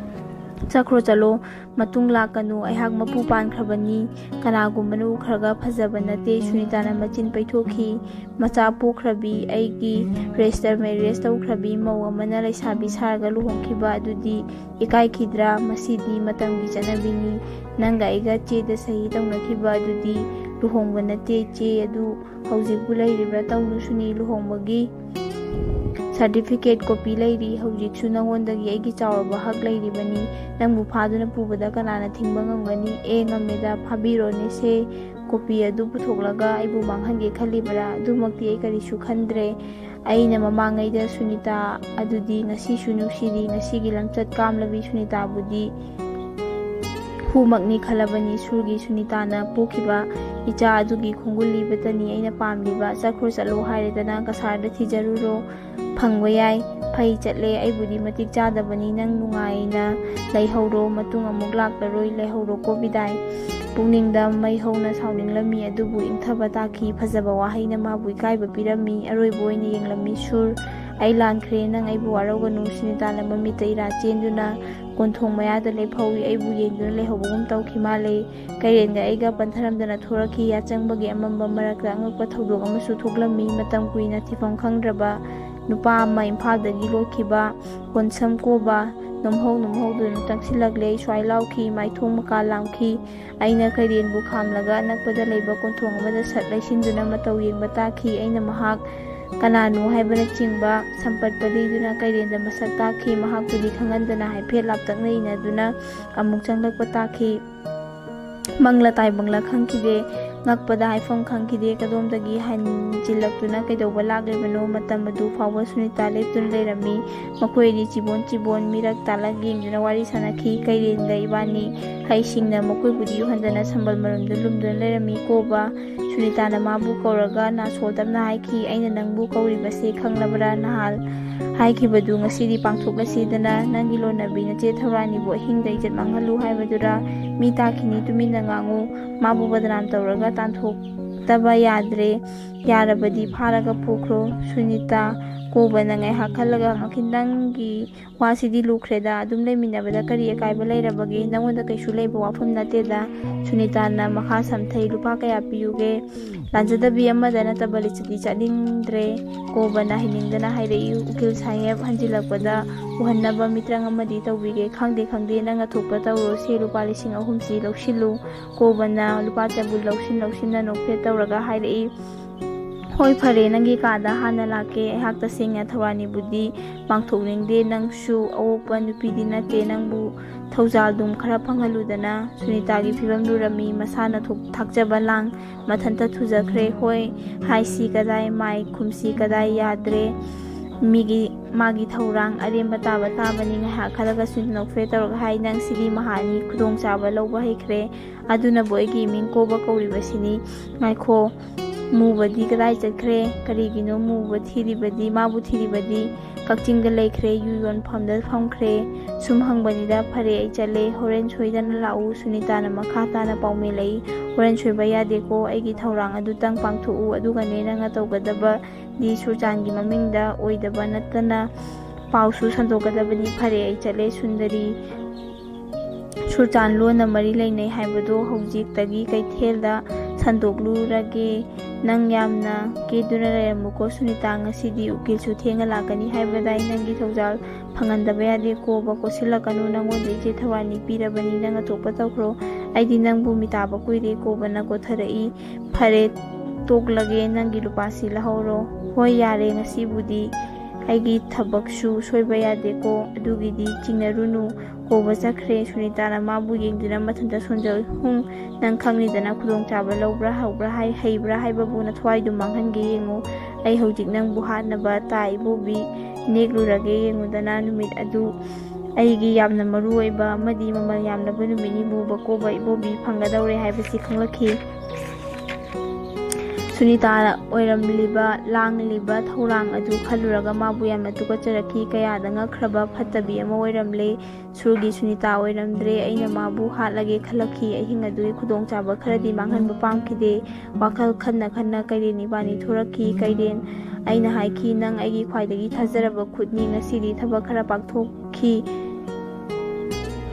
"ꯆꯠꯈ꯭ꯔꯣ, ꯆꯠꯂꯣ, ꯃꯇꯨꯡ ꯂꯥꯛꯀꯅꯨ, ꯑꯩꯍꯥꯛ ꯃꯄꯨ ꯄꯥꯟꯈ꯭ꯔꯕꯅꯤ, ꯀꯅꯥꯒꯨꯝꯕꯅ ꯎꯈ꯭ꯔꯒ ꯐꯖꯕ ꯅꯠꯇꯦ꯫" ꯁꯨꯅꯤꯇꯥꯅ ꯃꯆꯤꯟ ꯄꯩꯊꯣꯛꯈꯤ꯫ "ꯃꯆꯥ ꯄꯣꯛꯈ꯭ꯔꯕꯤ ꯑꯩꯒꯤ register marriage ꯇꯧꯈ꯭ꯔꯕꯤ ꯃꯧ ꯑꯃꯅ ꯂꯩꯁꯥꯕꯤ ꯁꯥꯔꯒ ꯂꯨꯍꯣꯡꯈꯤꯕ ꯑꯗꯨꯗꯤ ꯏꯀꯥꯏꯈꯤꯗ꯭ꯔꯥ? ꯃꯁꯤꯗꯤ ꯃꯇꯝꯒꯤ ꯆꯠꯅꯕꯤꯅꯤ꯫ ꯅꯪꯒ ꯑꯩꯒ ꯆꯦꯗ ꯁꯍꯤ ꯇꯧꯅꯈꯤꯕ ꯑꯗꯨꯗꯤ ꯂꯨꯍꯣꯡꯕ ꯅꯠꯇꯦ꯫ ꯆꯦ ꯑꯗꯨ ꯍꯧꯖꯤꯛꯄꯨ ꯂꯩꯔꯤꯕ꯭ꯔꯥ? ꯇꯧꯅꯨꯁꯨꯅꯤ, ꯂꯨꯍꯣꯡꯕꯒꯤ certificate copy ꯂꯩꯔꯤ꯫ ꯍꯧꯖꯤꯛꯁꯨ ꯅꯉꯣꯟꯗꯒꯤ ꯑꯩꯒꯤ ꯆꯥꯎꯔꯕ ꯍꯛ ꯂꯩꯔꯤꯕꯅꯤ꯫ ꯅꯪꯕꯨ ꯐꯥꯗꯨꯅ ꯄꯨꯕꯗ ꯀꯅꯥꯅ ꯊꯤꯡꯕ ꯉꯝꯒꯅꯤ?" "ꯑꯦ, ꯉꯝꯃꯦꯗ, ꯐꯥꯕꯤꯔꯣꯅꯦ ꯁꯦ꯫ Copy ꯑꯗꯨ ꯄꯨꯊꯣꯛꯂꯒ ꯑꯩꯕꯨ ꯃꯥꯡꯍꯟꯒꯦ ꯈꯜꯂꯤꯕꯔꯥ? ꯑꯗꯨꯃꯛꯇꯤ ꯑꯩ ꯀꯔꯤꯁꯨ ꯈꯟꯗ꯭ꯔꯦ꯫ ꯑꯩꯅ ꯃꯃꯥꯡꯉꯩꯗ ꯁꯨꯅꯤꯇꯥ ꯑꯗꯨꯗꯤ ꯉꯁꯤꯁꯨ ꯅꯨꯡꯁꯤꯔꯤ꯫ ꯉꯁꯤꯒꯤ ꯂꯝꯆꯠ ꯀꯥꯝꯂꯕꯤ ꯁꯨꯅꯤꯇꯥꯕꯨꯗꯤ ꯍꯨꯃꯛꯅꯤ ꯈꯜꯂꯕꯅꯤ꯫" ꯁꯨꯔꯒꯤ ꯁꯨꯅꯤꯇꯥꯅ ꯄꯣꯛꯈꯤꯕ ꯏꯆꯥ ꯑꯗꯨꯒꯤ ꯈꯣꯡꯒꯨꯜ ꯂꯤꯕꯇꯅꯤ ꯑꯩꯅ ꯄꯥꯝꯂꯤꯕ꯫ "ꯆꯠꯈ꯭ꯔꯣ, ꯆꯠꯂꯣ ꯍꯥꯏꯔꯦꯗꯅ, ꯀꯁꯥꯔꯗ ꯊꯤꯖꯔꯨꯔꯣ꯫ ꯐꯪꯕ ꯌꯥꯏ, ꯐꯩ, ꯆꯠꯂꯦ꯫ ꯑꯩꯕꯨꯗꯤ ꯃꯇꯤꯛ ꯆꯥꯗꯕꯅꯤ꯫ ꯅꯪ ꯅꯨꯡꯉꯥꯏꯅ ꯂꯩꯍꯧꯔꯣ, ꯃꯇꯨꯡ ꯑꯃꯨꯛ ꯂꯥꯛꯂꯔꯣꯏ꯫ ꯂꯩꯍꯧꯔꯣꯀꯣ, ꯕꯤꯗꯥꯏ꯫" ꯄꯨꯛꯅꯤꯡꯗ ꯃꯩ ꯍꯧꯅ ꯁꯥꯎꯅꯤꯡꯂꯝꯃꯤ ꯑꯗꯨꯕꯨ ꯏꯪꯊꯕ ꯇꯥꯈꯤ꯫ ꯐꯖꯕ ꯋꯥꯍꯩꯅ ꯃꯥꯕꯨ ꯏꯀꯥꯏꯕ ꯄꯤꯔꯝꯃꯤ꯫ ꯑꯔꯣꯏꯕ ꯑꯣꯏꯅ ꯌꯦꯡꯂꯝꯃꯤ꯫ "ꯁꯨꯔ, ꯑꯩ ꯂꯥꯟꯈ꯭ꯔꯦ꯫ ꯅꯪ ꯑꯩꯕꯨ ꯋꯥꯔꯧꯒꯅꯨ꯫" ꯁꯨꯅꯤꯇꯥꯅ ꯃꯃꯤꯠꯇ ꯏꯔꯥ ꯆꯦꯟꯗꯨꯅ ꯀꯣꯟꯊꯣꯡ ꯃꯌꯥꯗ ꯂꯦꯞꯍꯧꯏ꯫ ꯑꯩꯕꯨ ꯌꯦꯡꯗꯨꯅ ꯂꯩꯍꯧꯕꯒꯨꯝ ꯇꯧꯈꯤ ꯃꯥꯜꯂꯦ꯫ ꯀꯩꯔꯦꯟꯒ ꯑꯩꯒ ꯄꯟꯊꯔꯝꯗꯅ ꯊꯣꯔꯛꯈꯤ꯫ ꯌꯥꯆꯪꯕꯒꯤ ꯑꯃꯝꯕ ꯃꯔꯛꯇ ꯑꯉꯛꯄ ꯊꯧꯗꯣꯛ ꯑꯃꯁꯨ ꯊꯣꯛꯂꯝꯃꯤ꯫ ꯃꯇꯝ ꯀꯨꯏꯅ ꯊꯤꯐꯝ ꯈꯪꯗ꯭ꯔꯕ ꯅꯨꯄꯥ ꯑꯃ ꯏꯝꯐꯥꯜꯗꯒꯤ ꯂꯣꯠꯈꯤꯕ ꯀꯣꯟꯁꯝ ꯀꯣꯕ ꯅꯣꯝꯍꯧ ꯅꯣꯝꯍꯧꯗꯨꯅ ꯆꯪꯁꯤꯜꯂꯛꯂꯦ꯫ ꯁ꯭ꯋꯥꯏ ꯂꯥꯎꯈꯤ꯫ ꯃꯥꯏꯊꯣꯡ ꯃꯀꯥ ꯂꯥꯝꯈꯤ꯫ ꯑꯩꯅ ꯀꯩꯔꯦꯟꯕꯨ ꯈꯥꯝꯂꯒ ꯑꯅꯛꯄꯗ ꯂꯩꯕ ꯀꯣꯟꯊꯣꯡ ꯑꯃꯗ ꯁꯠ ꯂꯩꯁꯤꯟꯗꯨꯅ ꯃꯇꯧ ꯌꯦꯡꯕ ꯇꯥꯈꯤ꯫ ꯑꯩꯅ ꯃꯍꯥꯛ ꯀꯅꯥꯅꯣ ꯍꯥꯏꯕꯅꯆꯤꯡꯕ ꯁꯝꯄꯠꯄ ꯂꯤꯗꯨꯅ ꯀꯩꯔꯦꯟꯗ ꯃꯁꯛ ꯇꯥꯛꯈꯤ꯫ ꯃꯍꯥꯛꯄꯨꯗꯤ ꯈꯪꯍꯟꯗꯅ ꯍꯥꯏꯐꯦꯠ ꯂꯥꯞꯇꯛꯅ ꯏꯟꯅꯗꯨꯅ ꯑꯃꯨꯛ ꯆꯪꯂꯛꯄ ꯇꯥꯈꯤ꯫ ꯃꯪꯂ ꯇꯥꯏꯕꯪꯂ ꯈꯪꯈꯤꯗꯦ꯫ ꯉꯛꯄꯗ ꯍꯥꯏꯐꯝ ꯈꯪꯈꯤꯗꯦ꯫ ꯀꯗꯣꯝꯗꯒꯤ ꯍꯟꯖꯤꯜꯂꯛꯇꯨꯅ ꯀꯩꯗꯧꯕ ꯂꯥꯛꯂꯤꯕꯅꯣ? ꯃꯇꯝ ꯑꯗꯨ ꯐꯥꯎꯕ ꯁꯨꯅꯤꯇꯥ ꯂꯦꯞꯇꯨꯅ ꯂꯩꯔꯝꯃꯤ꯫ ꯃꯈꯣꯏ ꯑꯅꯤ ꯆꯤꯕꯣꯟ ꯆꯤꯕꯣꯟ ꯃꯤꯔꯛ ꯇꯥꯂꯛ ꯌꯦꯡꯗꯨꯅ ꯋꯥꯔꯤ ꯁꯥꯟꯅꯈꯤ꯫ ꯀꯩꯔꯦꯟꯒ ꯏꯕꯥꯅꯤ ꯍꯩꯁꯤꯡꯅ ꯃꯈꯣꯏꯕꯨꯗꯤ ꯎꯍꯟꯗꯅ ꯁꯝꯕꯜ ꯃꯔꯨꯝꯗ ꯂꯨꯝꯗꯨꯅ ꯂꯩꯔꯝꯃꯤ꯫ ꯀꯣꯕ, ꯁꯨꯅꯤꯇꯥꯅ ꯃꯥꯕꯨ ꯀꯧꯔꯒ, "ꯅꯥꯁꯣ, ꯇꯞꯅ ꯍꯥꯏꯈꯤ, ꯑꯩꯅ ꯅꯪꯕꯨ ꯀꯧꯔꯤꯕꯁꯤ ꯈꯪꯂꯕ꯭ꯔꯥ? ꯅꯍꯥꯜ ꯍꯥꯏꯈꯤꯕꯗꯨ ꯉꯁꯤꯗꯤ ꯄꯥꯡꯊꯣꯛꯂꯁꯤꯗꯅ꯫ ꯅꯪꯒꯤ ꯂꯣꯟꯅꯕꯤ ꯅꯆꯦ ꯊꯧꯔꯥꯅꯤꯕꯨ ꯑꯍꯤꯡꯗ ꯏꯖꯠ ꯃꯥꯡꯍꯜꯂꯨ ꯍꯥꯏꯕꯗꯨꯔꯥ? ꯃꯤ ꯇꯥꯈꯤꯅꯤ, ꯇꯨꯃꯤꯟꯅ ꯉꯥꯡꯉꯨ꯫ ꯃꯥꯕꯨ ꯕꯗꯅꯥꯝ ꯇꯧꯔꯒ ꯇꯥꯟꯊꯣꯛ-, ꯇꯕ ꯌꯥꯗ꯭ꯔꯦ꯫ ꯌꯥꯔꯕꯗꯤ ꯐꯥꯔꯒ ꯄꯨꯈ꯭ꯔꯣ꯫ ꯁꯨꯅꯤꯇꯥ꯫ ꯀꯣꯕꯅ ꯉꯥꯏꯍꯥꯛ ꯈꯜꯂꯒ ꯍꯪꯉꯛꯈꯤ, "ꯅꯪꯒꯤ ꯋꯥꯁꯤꯗꯤ ꯂꯨꯈ꯭ꯔꯦꯗ꯫ ꯑꯗꯨꯝ ꯂꯩꯃꯤꯟꯅꯕꯗ ꯀꯔꯤ ꯑꯀꯥꯏꯕ ꯂꯩꯔꯕꯒꯦ? ꯅꯉꯣꯟꯗ ꯀꯩꯁꯨ ꯂꯩꯕ ꯋꯥꯐꯝ ꯅꯠꯇꯦꯗ꯫" ꯁꯨꯅꯤꯇꯥꯅ ꯃꯈꯥ ꯁꯝꯊꯩ, "ꯂꯨꯄꯥ ꯀꯌꯥ ꯄꯤꯌꯨꯒꯦ?" "ꯂꯥꯟꯖꯗꯕꯤ ꯑꯃꯗ ꯅꯠꯇꯕ ꯂꯤꯆꯠꯇꯤ ꯆꯠꯅꯤꯡꯗ꯭ꯔꯦ꯫" ꯀꯣꯕꯅ ꯍꯩꯅꯤꯡꯗꯅ ꯍꯥꯏꯔꯛꯏ꯫ "ꯎꯀꯤꯜ ꯁꯥꯍꯦꯕ ꯍꯟꯖꯤꯜꯂꯛꯄꯗ ꯎꯍꯟꯅꯕ ꯃꯤꯇ꯭ꯔꯪ ꯑꯃꯗꯤ ꯇꯧꯕꯤꯒꯦ꯫" "ꯈꯪꯗꯦ, ꯈꯪꯗꯦ, ꯅꯪ ꯑꯊꯣꯛꯄ ꯇꯧꯔꯣ꯫ ꯁꯦ, ꯂꯨꯄꯥ ꯂꯤꯁꯤꯡ ꯑꯍꯨꯝꯁꯤ ꯂꯧꯁꯤꯜꯂꯨ꯫" ꯀꯣꯕꯅ ꯂꯨꯄꯥ ꯆꯕꯨꯟ ꯂꯧꯁꯤꯟ ꯂꯧꯁꯤꯟꯅ ꯅꯣꯛꯐꯦꯠ ꯇꯧꯔꯒ ꯍꯥꯏꯔꯛꯏ, "ꯍꯣꯏ, ꯐꯔꯦ, ꯅꯪꯒꯤ ꯀꯥꯗ ꯍꯥꯟꯅ ꯂꯥꯛꯀꯦ꯫ ꯑꯩꯍꯥꯛ ꯇꯁꯦꯡꯅ ꯊꯧꯔꯥꯅꯤꯕꯨꯗꯤ ꯄꯥꯡꯊꯣꯛꯅꯤꯡꯗꯦ꯫ ꯅꯪꯁꯨ ꯑꯑꯣꯛꯄ ꯅꯨꯄꯤꯗꯤ ꯅꯠꯇꯦ꯫ ꯅꯪꯕꯨ ꯊꯧꯖꯥꯜꯗꯨꯝ ꯈꯔ ꯐꯪꯍꯜꯂꯨꯗꯅ꯫" ꯁꯨꯅꯤꯇꯥꯒꯤ ꯐꯤꯕꯝ ꯂꯨꯔꯝꯃꯤ꯫ ꯃꯁꯥꯅ ꯊꯣꯛ-, ꯊꯥꯛꯆꯕ ꯂꯥꯡ ꯃꯊꯟꯇ ꯊꯨꯖꯈ꯭ꯔꯦ꯫ "ꯍꯣꯏ ꯍꯥꯏꯁꯤ ꯀꯗꯥꯏ, ꯃꯥꯏ ꯈꯨꯝꯁꯤ ꯀꯗꯥꯏ, ꯌꯥꯗ꯭ꯔꯦ꯫ ꯃꯤꯒꯤ, ꯃꯥꯒꯤ ꯊꯧꯔꯥꯡ ꯑꯔꯦꯝꯕ ꯇꯥꯕ ꯇꯥꯕꯅꯤ꯫" ꯉꯥꯏꯍꯥꯛ ꯈꯜꯂꯒ ꯁꯨꯅꯤꯇꯥ ꯅꯣꯛꯐꯦꯠ ꯇꯧꯔꯒ ꯍꯥꯏ, "ꯅꯪ ꯁꯤꯗꯤ ꯃꯍꯥꯅꯤ ꯈꯨꯗꯣꯡꯆꯥꯕ ꯂꯧꯕ ꯍꯩꯈ꯭ꯔꯦ꯫ ꯑꯗꯨꯅꯕꯨ ꯑꯩꯒꯤ ꯏꯃꯤꯡ ꯀꯣꯕ ꯀꯧꯔꯤꯕꯁꯤꯅꯤ꯫ ꯉꯥꯏꯈꯣ, ꯃꯨꯕꯗꯤ ꯀꯗꯥꯏ ꯆꯠꯈ꯭ꯔꯦ? ꯀꯔꯤꯒꯤꯅꯣ ꯃꯨꯕ ꯊꯤꯔꯤꯕꯗꯤ, ꯃꯥꯕꯨ ꯊꯤꯔꯤꯕꯗꯤ? ꯀꯛꯆꯤꯡꯗ ꯂꯩꯈ꯭ꯔꯦ, ꯌꯨ ꯌꯣꯟꯐꯝꯗ ꯐꯝꯈ꯭ꯔꯦ꯫ ꯁꯨꯝ ꯍꯪꯕꯅꯤꯗ꯫ ꯐꯔꯦ, ꯑꯩ ꯆꯠꯂꯦ꯫ ꯍꯣꯔꯦꯟ ꯁꯣꯏꯗꯅ ꯂꯥꯛꯎ꯫" ꯁꯨꯅꯤꯇꯥꯅ ꯃꯈꯥ ꯇꯥꯅ ꯄꯥꯎꯃꯦꯜꯂꯛꯏ, "ꯍꯣꯔꯦꯟ ꯁꯣꯏꯕ ꯌꯥꯗꯦꯀꯣ꯫ ꯑꯩꯒꯤ ꯊꯧꯔꯥꯡ ꯑꯗꯨꯇꯪ ꯄꯥꯡꯊꯣꯛꯎ꯫ ꯑꯗꯨꯒꯅꯦ, ꯅꯪꯅ ꯇꯧꯒꯗꯕꯗꯤ ꯁꯨꯔꯆꯥꯟꯒꯤ ꯃꯃꯤꯡꯗ ꯑꯣꯏꯗꯕ ꯅꯠꯇꯅ ꯄꯥꯎꯁꯨ ꯁꯟꯗꯣꯛꯀꯗꯕꯅꯤ꯫" "ꯐꯔꯦ, ꯑꯩ ꯆꯠꯂꯦ꯫" ꯁꯨꯟꯗꯔꯤ꯫ ꯁꯨꯔꯆꯥꯟ ꯂꯣꯟꯅ ꯃꯔꯤ ꯂꯩꯅꯩ ꯍꯥꯏꯕꯗꯨ ꯍꯧꯖꯤꯛꯇꯒꯤ ꯀꯩꯊꯦꯜꯗ ꯁꯟꯗꯣꯛꯂꯨꯔꯒꯦ꯫ ꯅꯪ ꯌꯥꯝꯅ ꯀꯦꯗꯨꯅ ꯂꯩꯔꯝꯃꯨꯀꯣ ꯁꯨꯅꯤꯇꯥ꯫ ꯉꯁꯤꯗꯤ ꯎꯀꯤꯜꯁꯨ ꯊꯦꯡꯅ ꯂꯥꯛꯀꯅꯤ ꯍꯥꯏꯕꯗꯥꯏ? ꯅꯪꯒꯤ ꯊꯧꯖꯥꯜ ꯐꯪꯍꯟꯗꯕ ꯌꯥꯗꯦ꯫ ꯀꯣꯕ ꯀꯣꯠꯁꯤꯜꯂꯛꯀꯅꯨ꯫ ꯅꯪꯉꯣꯟꯗ ꯏꯆꯦ ꯊꯧꯔꯥꯅꯤ ꯄꯤꯔꯕꯅꯤ꯫ ꯅꯪ ꯑꯊꯣꯛꯄ ꯇꯧꯈ꯭ꯔꯣ꯫ ꯑꯩꯗꯤ ꯅꯪꯕꯨ ꯃꯤꯇꯥꯕ ꯀꯨꯏꯔꯦ꯫ ꯀꯣꯕꯅ ꯀꯣꯊꯔꯛꯏ꯫ "ꯐꯔꯦ, ꯇꯣꯛꯂꯒꯦ꯫ ꯅꯪꯒꯤ ꯂꯨꯄꯥꯁꯤ ꯂꯧꯍꯧꯔꯣ꯫" "ꯍꯣꯏ, ꯌꯥꯔꯦ꯫ ꯉꯁꯤꯕꯨꯗꯤ ꯑꯩꯒꯤ ꯊꯕꯛꯁꯨ ꯁꯣꯏꯕ ꯌꯥꯗꯦꯀꯣ꯫ ꯑꯗꯨꯒꯤꯗꯤ ꯆꯤꯡꯅꯔꯨꯅꯨ꯫" ꯀꯣꯕ ꯆꯠꯈ꯭ꯔꯦ꯫ ꯁꯨꯅꯤꯇꯥꯅ ꯃꯥꯕꯨ ꯌꯦꯡꯗꯨꯅ ꯃꯊꯟꯇ ꯁꯣꯟꯖꯜ, "ꯍꯨꯝ, ꯅꯪ ꯈꯪꯂꯤꯗꯅ ꯈꯨꯗꯣꯡꯆꯥꯕ ꯂꯧꯕ꯭ꯔꯥ, ꯍꯧꯕ꯭ꯔꯥ, ꯍꯥꯏ-, ꯍꯩꯕ꯭ꯔꯥ ꯍꯥꯏꯕꯕꯨ ꯅꯊ꯭ꯋꯥꯏꯗꯨ ꯃꯥꯡꯍꯟꯒꯦ ꯌꯦꯡꯉꯨ꯫ ꯑꯩ ꯍꯧꯖꯤꯛ ꯅꯪꯕꯨ ꯍꯥꯠꯅꯕ ꯇꯥ ꯏꯕꯣꯕꯤ ꯅꯦꯛꯂꯨꯔꯒꯦ ꯌꯦꯡꯉꯨꯗꯅ꯫ ꯅꯨꯃꯤꯠ ꯑꯗꯨ ꯑꯩꯒꯤ ꯌꯥꯝꯅ ꯃꯔꯨ ꯑꯣꯏꯕ ꯑꯃꯗꯤ ꯃꯃꯜ ꯌꯥꯝꯂꯕ ꯅꯨꯃꯤꯠꯅꯤ꯫ ꯃꯨꯕ ꯀꯣꯕ ꯏꯕꯣꯕꯤ ꯐꯪꯒꯗꯧꯔꯦ ꯍꯥꯏꯕꯁꯤ ꯈꯪꯂꯛꯈꯤ꯫" ꯁꯨꯅꯤꯇꯥ ꯑꯣꯏꯔꯝꯂꯤꯕ ꯂꯥꯡꯂꯤꯕ ꯊꯧꯔꯥꯡ ꯑꯗꯨ ꯈꯜꯂꯨꯔꯒ ꯃꯥꯕꯨ ꯌꯥꯝꯅ ꯇꯨꯀꯠꯆꯔꯛꯈꯤ꯫ ꯀꯌꯥꯗ ꯉꯛꯈ꯭ꯔꯕ ꯐꯠꯇꯕꯤ ꯑꯃ ꯑꯣꯏꯔꯝꯂꯦ꯫ ꯁꯨꯔꯒꯤ ꯁꯨꯅꯤꯇꯥ ꯑꯣꯏꯔꯝꯗ꯭ꯔꯦ꯫ ꯑꯩꯅ ꯃꯥꯕꯨ ꯍꯥꯠꯂꯒꯦ ꯈꯜꯂꯛꯈꯤ꯫ ꯑꯍꯤꯡ ꯑꯗꯨꯒꯤ ꯈꯨꯗꯣꯡꯆꯥꯕ ꯈꯔꯗꯤ ꯃꯥꯡꯍꯟꯕ ꯄꯥꯝꯈꯤꯗꯦ꯫ ꯋꯥꯈꯜ ꯈꯟꯅ ꯈꯟꯅ ꯀꯩꯔꯦꯟ ꯏꯕꯥꯅꯤ ꯊꯣꯔꯛꯈꯤ꯫ ꯀꯩꯔꯦꯟ, ꯑꯩꯅ ꯍꯥꯏꯈꯤ, "ꯅꯪ ꯑꯩꯒꯤ ꯈ꯭ꯋꯥꯏꯗꯒꯤ ꯊꯥꯖꯔꯕ ꯈꯨꯠꯅꯤ꯫ ꯉꯁꯤꯗꯤ ꯊꯕꯛ ꯈꯔ ꯄꯥꯡꯊꯣꯛꯈꯤ꯫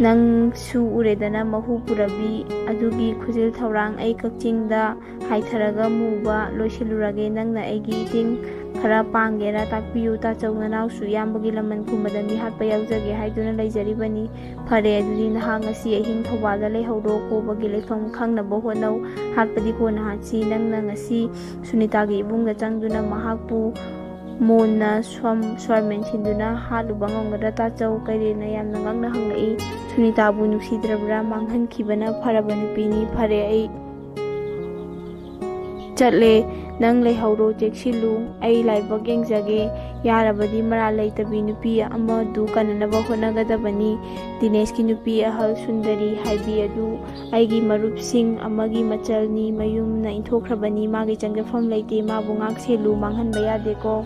ꯅꯪꯁꯨ ꯎꯔꯦꯗꯅ ꯃꯍꯨ ꯄꯨꯔꯕꯤ ꯑꯗꯨꯒꯤ ꯈꯨꯖꯤꯜ ꯊꯧꯔꯥꯡ꯫ ꯑꯩ ꯀꯛꯆꯤꯡꯗ ꯍꯥꯏꯊꯔꯒ ꯃꯨꯕ ꯂꯣꯏꯁꯤꯜꯂꯨꯔꯒꯦ꯫ ꯅꯪꯅ ꯑꯩꯒꯤ ꯏꯇꯦꯡ ꯈꯔ ꯄꯥꯡꯒꯦꯔꯥ? ꯇꯥꯛꯄꯤꯌꯨ꯫ ꯇꯥꯆꯧ, ꯅꯅꯥꯎꯁꯨ ꯏꯌꯥꯝꯕꯒꯤ ꯂꯃꯟ ꯈꯨꯝꯕꯗ ꯃꯤꯍꯥꯠꯄ ꯌꯥꯎꯖꯒꯦ ꯍꯥꯏꯗꯨꯅ ꯂꯩꯖꯔꯤꯕꯅꯤ꯫ ꯐꯔꯦ, ꯑꯗꯨꯗꯤ ꯅꯍꯥꯛ ꯉꯁꯤ ꯑꯍꯤꯡ ꯊꯧꯕꯥꯜꯗ ꯂꯩꯍꯧꯔꯣ꯫ ꯀꯣꯕꯒꯤ ꯂꯩꯐꯝ ꯈꯪꯅꯕ ꯍꯣꯠꯅꯧ꯫ ꯍꯥꯠꯄꯗꯤ ꯀꯣꯟꯅ ꯍꯥꯠꯁꯤ꯫ ꯅꯪꯅ ꯉꯁꯤ ꯁꯨꯅꯤꯇꯥꯒꯤ ꯏꯕꯨꯡꯗ ꯆꯪꯗꯨꯅ ꯃꯍꯥꯛꯄꯨ ꯃꯣꯟꯅ ꯁ꯭ꯋꯥꯝ-, ꯁ꯭ꯋꯥꯔ ꯃꯦꯟꯁꯤꯟꯗꯨꯅ ꯍꯥꯠꯂꯨꯕ ꯉꯝꯒꯗ꯭ꯔꯥ?" ꯇꯥꯆꯧ ꯀꯩꯔꯦꯟꯅ ꯌꯥꯝꯅ ꯉꯛꯅ ꯍꯪꯂꯛꯏ꯫ "ꯁꯨꯅꯤꯇꯥꯕꯨ ꯅꯨꯡꯁꯤꯗ꯭ꯔꯕ꯭ꯔꯥ? ꯃꯥꯡꯍꯟꯈꯤꯕꯅ ꯐꯔꯕ ꯅꯨꯄꯤꯅꯤ꯫ ꯐꯔꯦ, ꯑꯩ ꯆꯠꯂꯦ꯫ ꯅꯪ ꯂꯩꯍꯧꯔꯣ, ꯆꯦꯛꯁꯤꯜꯂꯨ꯫ ꯑꯩ ꯂꯥꯏꯕꯛ ꯌꯦꯡꯖꯒꯦ꯫ ꯌꯥꯔꯕꯗꯤ ꯃꯔꯥꯜ ꯂꯩꯇꯕꯤ ꯅꯨꯄꯤ ꯑꯃꯗꯨ ꯀꯟꯅꯅꯕ ꯍꯣꯠꯅꯒꯗꯕꯅꯤ꯫ ꯗꯤꯅꯦꯁꯀꯤ ꯅꯨꯄꯤ ꯑꯍꯜ ꯁꯨꯟꯗꯔꯤ ꯍꯥꯏꯕꯤ ꯑꯗꯨ ꯑꯩꯒꯤ ꯃꯔꯨꯞꯁꯤꯡ ꯑꯃꯒꯤ ꯃꯆꯜꯅꯤ꯫ ꯃꯌꯨꯝꯅ ꯏꯟꯊꯣꯛꯈ꯭ꯔꯕꯅꯤ꯫ ꯃꯥꯒꯤ ꯆꯪꯖꯐꯝ ꯂꯩꯇꯦ꯫ ꯃꯥꯕꯨ ꯉꯥꯛ ꯁꯦꯜꯂꯨ, ꯃꯥꯡꯍꯟꯕ ꯌꯥꯗꯦꯀꯣ?"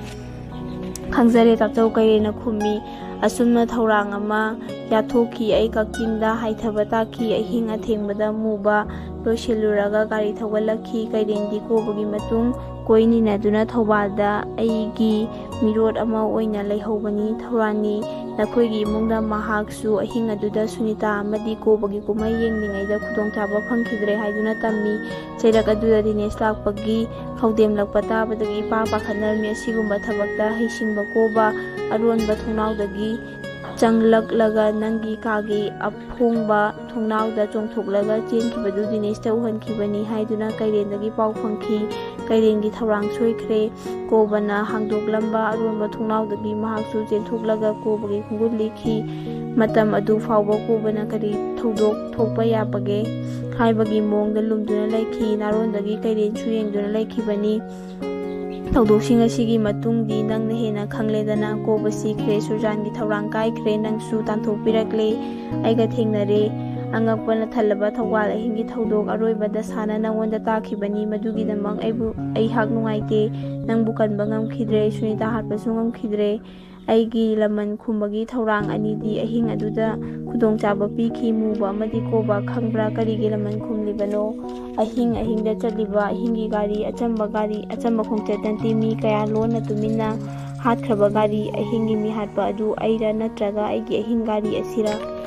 "ꯈꯪꯖꯔꯦ, ꯇꯥꯆꯧ" ꯀꯩꯔꯦꯟꯅ ꯈꯨꯝꯃꯤ꯫ ꯑꯁꯨꯝꯅ ꯊꯧꯔꯥꯡ ꯑꯃ ꯌꯥꯊꯣꯛꯈꯤ꯫ ꯑꯩ ꯀꯛꯆꯤꯡꯗ ꯍꯥꯏꯊꯕ ꯇꯥꯈꯤ꯫ ꯑꯍꯤꯡ ꯑꯊꯦꯡꯕꯗ ꯃꯨꯕ ꯂꯣꯏꯁꯤꯜꯂꯨꯔꯒ ꯒꯥꯔꯤ ꯊꯧꯒꯠꯂꯛꯈꯤ꯫ ꯀꯩꯔꯦꯟꯗꯤ ꯀꯣꯕꯒꯤ ꯃꯇꯨꯡ ꯀꯣꯏꯅꯤꯅꯗꯨꯅ ꯊꯧꯕꯥꯜꯗ ꯑꯩꯒꯤ ꯃꯤꯔꯣꯠ ꯑꯃ ꯑꯣꯏꯅ ꯂꯩꯍꯧꯕꯅꯤ꯫ ꯊꯧꯔꯥꯅꯤ, ꯅꯈꯣꯏꯒꯤ ꯏꯃꯨꯡꯗ ꯃꯍꯥꯛꯁꯨ ꯑꯍꯤꯡ ꯑꯗꯨꯗ ꯁꯨꯅꯤꯇꯥ ꯑꯃꯗꯤ ꯀꯣꯕꯒꯤ ꯀꯨꯝꯍꯩ ꯌꯦꯡꯂꯤꯉꯩꯗ ꯈꯨꯗꯣꯡꯆꯥꯕ ꯐꯪꯈꯤꯗ꯭ꯔꯦ ꯍꯥꯏꯗꯨꯅ ꯇꯝꯃꯤ꯫ ꯆꯩꯔꯛ ꯑꯗꯨꯗ ꯗꯤꯅꯦꯁ ꯂꯥꯛꯄꯒꯤ ꯈꯧꯗꯦꯝꯂꯛꯄ ꯇꯥꯕꯗꯒꯤ ꯏꯄꯥ ꯄꯥꯈꯠꯅꯔꯝꯃꯤ꯫ ꯑꯁꯤꯒꯨꯝꯕ ꯊꯕꯛꯇ ꯍꯩꯁꯤꯡꯕ ꯀꯣꯕ ꯑꯔꯣꯟꯕ ꯊꯣꯡꯅꯥꯎꯗꯒꯤ ꯆꯪꯂꯛꯂꯒ ꯅꯪꯒꯤ ꯀꯥꯒꯤ ꯑꯐꯣꯡꯕ ꯊꯣꯡꯅꯥꯎꯗ ꯆꯣꯡꯊꯣꯛꯂꯒ ꯆꯦꯟꯈꯤꯕꯗꯨ ꯗꯤꯅꯦꯁꯇ ꯎꯍꯟꯈꯤꯕꯅꯤ ꯍꯥꯏꯗꯨꯅ ꯀꯩꯔꯦꯟꯗꯒꯤ ꯄꯥꯎ ꯐꯪꯈꯤ꯫ ꯀꯩꯔꯦꯟꯒꯤ ꯊꯧꯔꯥꯡ ꯁꯣꯏꯈ꯭ꯔꯦ꯫ ꯀꯣꯕꯅ ꯍꯥꯡꯗꯣꯛꯂꯝꯕ ꯑꯔꯣꯟꯕ ꯊꯣꯡꯅꯥꯎꯗꯒꯤ ꯃꯍꯥꯛꯁꯨ ꯆꯦꯟꯊꯣꯛꯂꯒ ꯀꯣꯕꯒꯤ ꯈꯣꯡꯒꯨꯜ ꯂꯤꯈꯤ꯫ ꯃꯇꯝ ꯑꯗꯨ ꯐꯥꯎꯕ ꯀꯣꯕꯅ ꯀꯔꯤ ꯊꯧꯗꯣꯛ ꯊꯣꯛꯄ ꯌꯥꯕꯒꯦ ꯍꯥꯏꯕꯒꯤ ꯃꯑꯣꯡꯗ ꯂꯨꯝꯗꯨꯅ ꯂꯩꯈꯤ꯫ ꯅꯥꯔꯣꯟꯗꯒꯤ ꯀꯩꯔꯦꯟꯁꯨ ꯌꯦꯡꯗꯨꯅ ꯂꯩꯈꯤꯕꯅꯤ꯫ ꯊꯧꯗꯣꯛꯁꯤꯡ ꯑꯁꯤꯒꯤ ꯃꯇꯨꯡꯗꯤ ꯅꯪꯅ ꯍꯦꯟꯅ ꯈꯪꯂꯦꯗꯅ꯫ ꯀꯣꯕ ꯁꯤꯈ꯭ꯔꯦ, ꯁꯨꯔꯖꯥꯟꯒꯤ ꯊꯧꯔꯥꯡ ꯀꯥꯏꯈ꯭ꯔꯦ, ꯅꯪꯁꯨ ꯇꯥꯟꯊꯣꯛꯄꯤꯔꯛꯂꯦ, ꯑꯩꯒ ꯊꯦꯡꯅꯔꯦ꯫ ꯑꯉꯛꯄꯅ ꯊꯜꯂꯕ ꯊꯧꯕꯥꯜ ꯑꯍꯤꯡꯒꯤ ꯊꯧꯗꯣꯛ ꯑꯔꯣꯏꯕ ꯗꯁꯥꯅ ꯅꯉꯣꯟꯗ ꯇꯥꯈꯤꯕꯅꯤ꯫ ꯃꯗꯨꯒꯤꯗꯃꯛ ꯑꯩꯕꯨ, ꯑꯩꯍꯥꯛ ꯅꯨꯡꯉꯥꯏꯇꯦ꯫ ꯅꯪꯕꯨ ꯀꯟꯕ ꯉꯝꯈꯤꯗ꯭ꯔꯦ, ꯁꯨꯅꯤꯇꯥ ꯍꯥꯠꯄꯁꯨ ꯉꯝꯈꯤꯗ꯭ꯔꯦ꯫ ꯑꯩꯒꯤ ꯂꯃꯟ ꯈꯨꯝꯕꯒꯤ ꯊꯧꯔꯥꯡ ꯑꯅꯤꯗꯤ ꯑꯍꯤꯡ ꯑꯗꯨꯗ ꯈꯨꯗꯣꯡꯆꯥꯕ ꯄꯤꯈꯤ꯫ ꯃꯨꯕ ꯑꯃꯗꯤ ꯀꯣꯕ, ꯈꯪꯕ꯭ꯔꯥ ꯀꯔꯤꯒꯤ ꯂꯃꯟ ꯈꯨꯝꯂꯤꯕꯅꯣ? ꯑꯍꯤꯡ ꯑꯍꯤꯡꯗ ꯆꯠꯂꯤꯕ ꯑꯍꯤꯡꯒꯤ ꯒꯥꯔꯤ, ꯑꯆꯝꯕ ꯒꯥꯔꯤ, ꯑꯆꯝꯕ ꯈꯣꯡꯆꯠ ꯅꯠꯇꯦ꯫ ꯃꯤ ꯀꯌꯥ ꯂꯣꯟꯅ ꯇꯨꯃꯤꯟꯅ ꯍꯥꯠꯈ꯭ꯔꯕ ꯒꯥꯔꯤ, ꯑꯍꯤꯡꯒꯤ ꯃꯤ ꯍꯥꯠꯄ ꯑꯗꯨ ꯑꯩꯔꯥ ꯅꯠꯇ꯭ꯔꯒ ꯑꯩꯒꯤ ꯑꯍꯤꯡ ꯒꯥꯔꯤ ꯑꯁꯤꯔꯥ?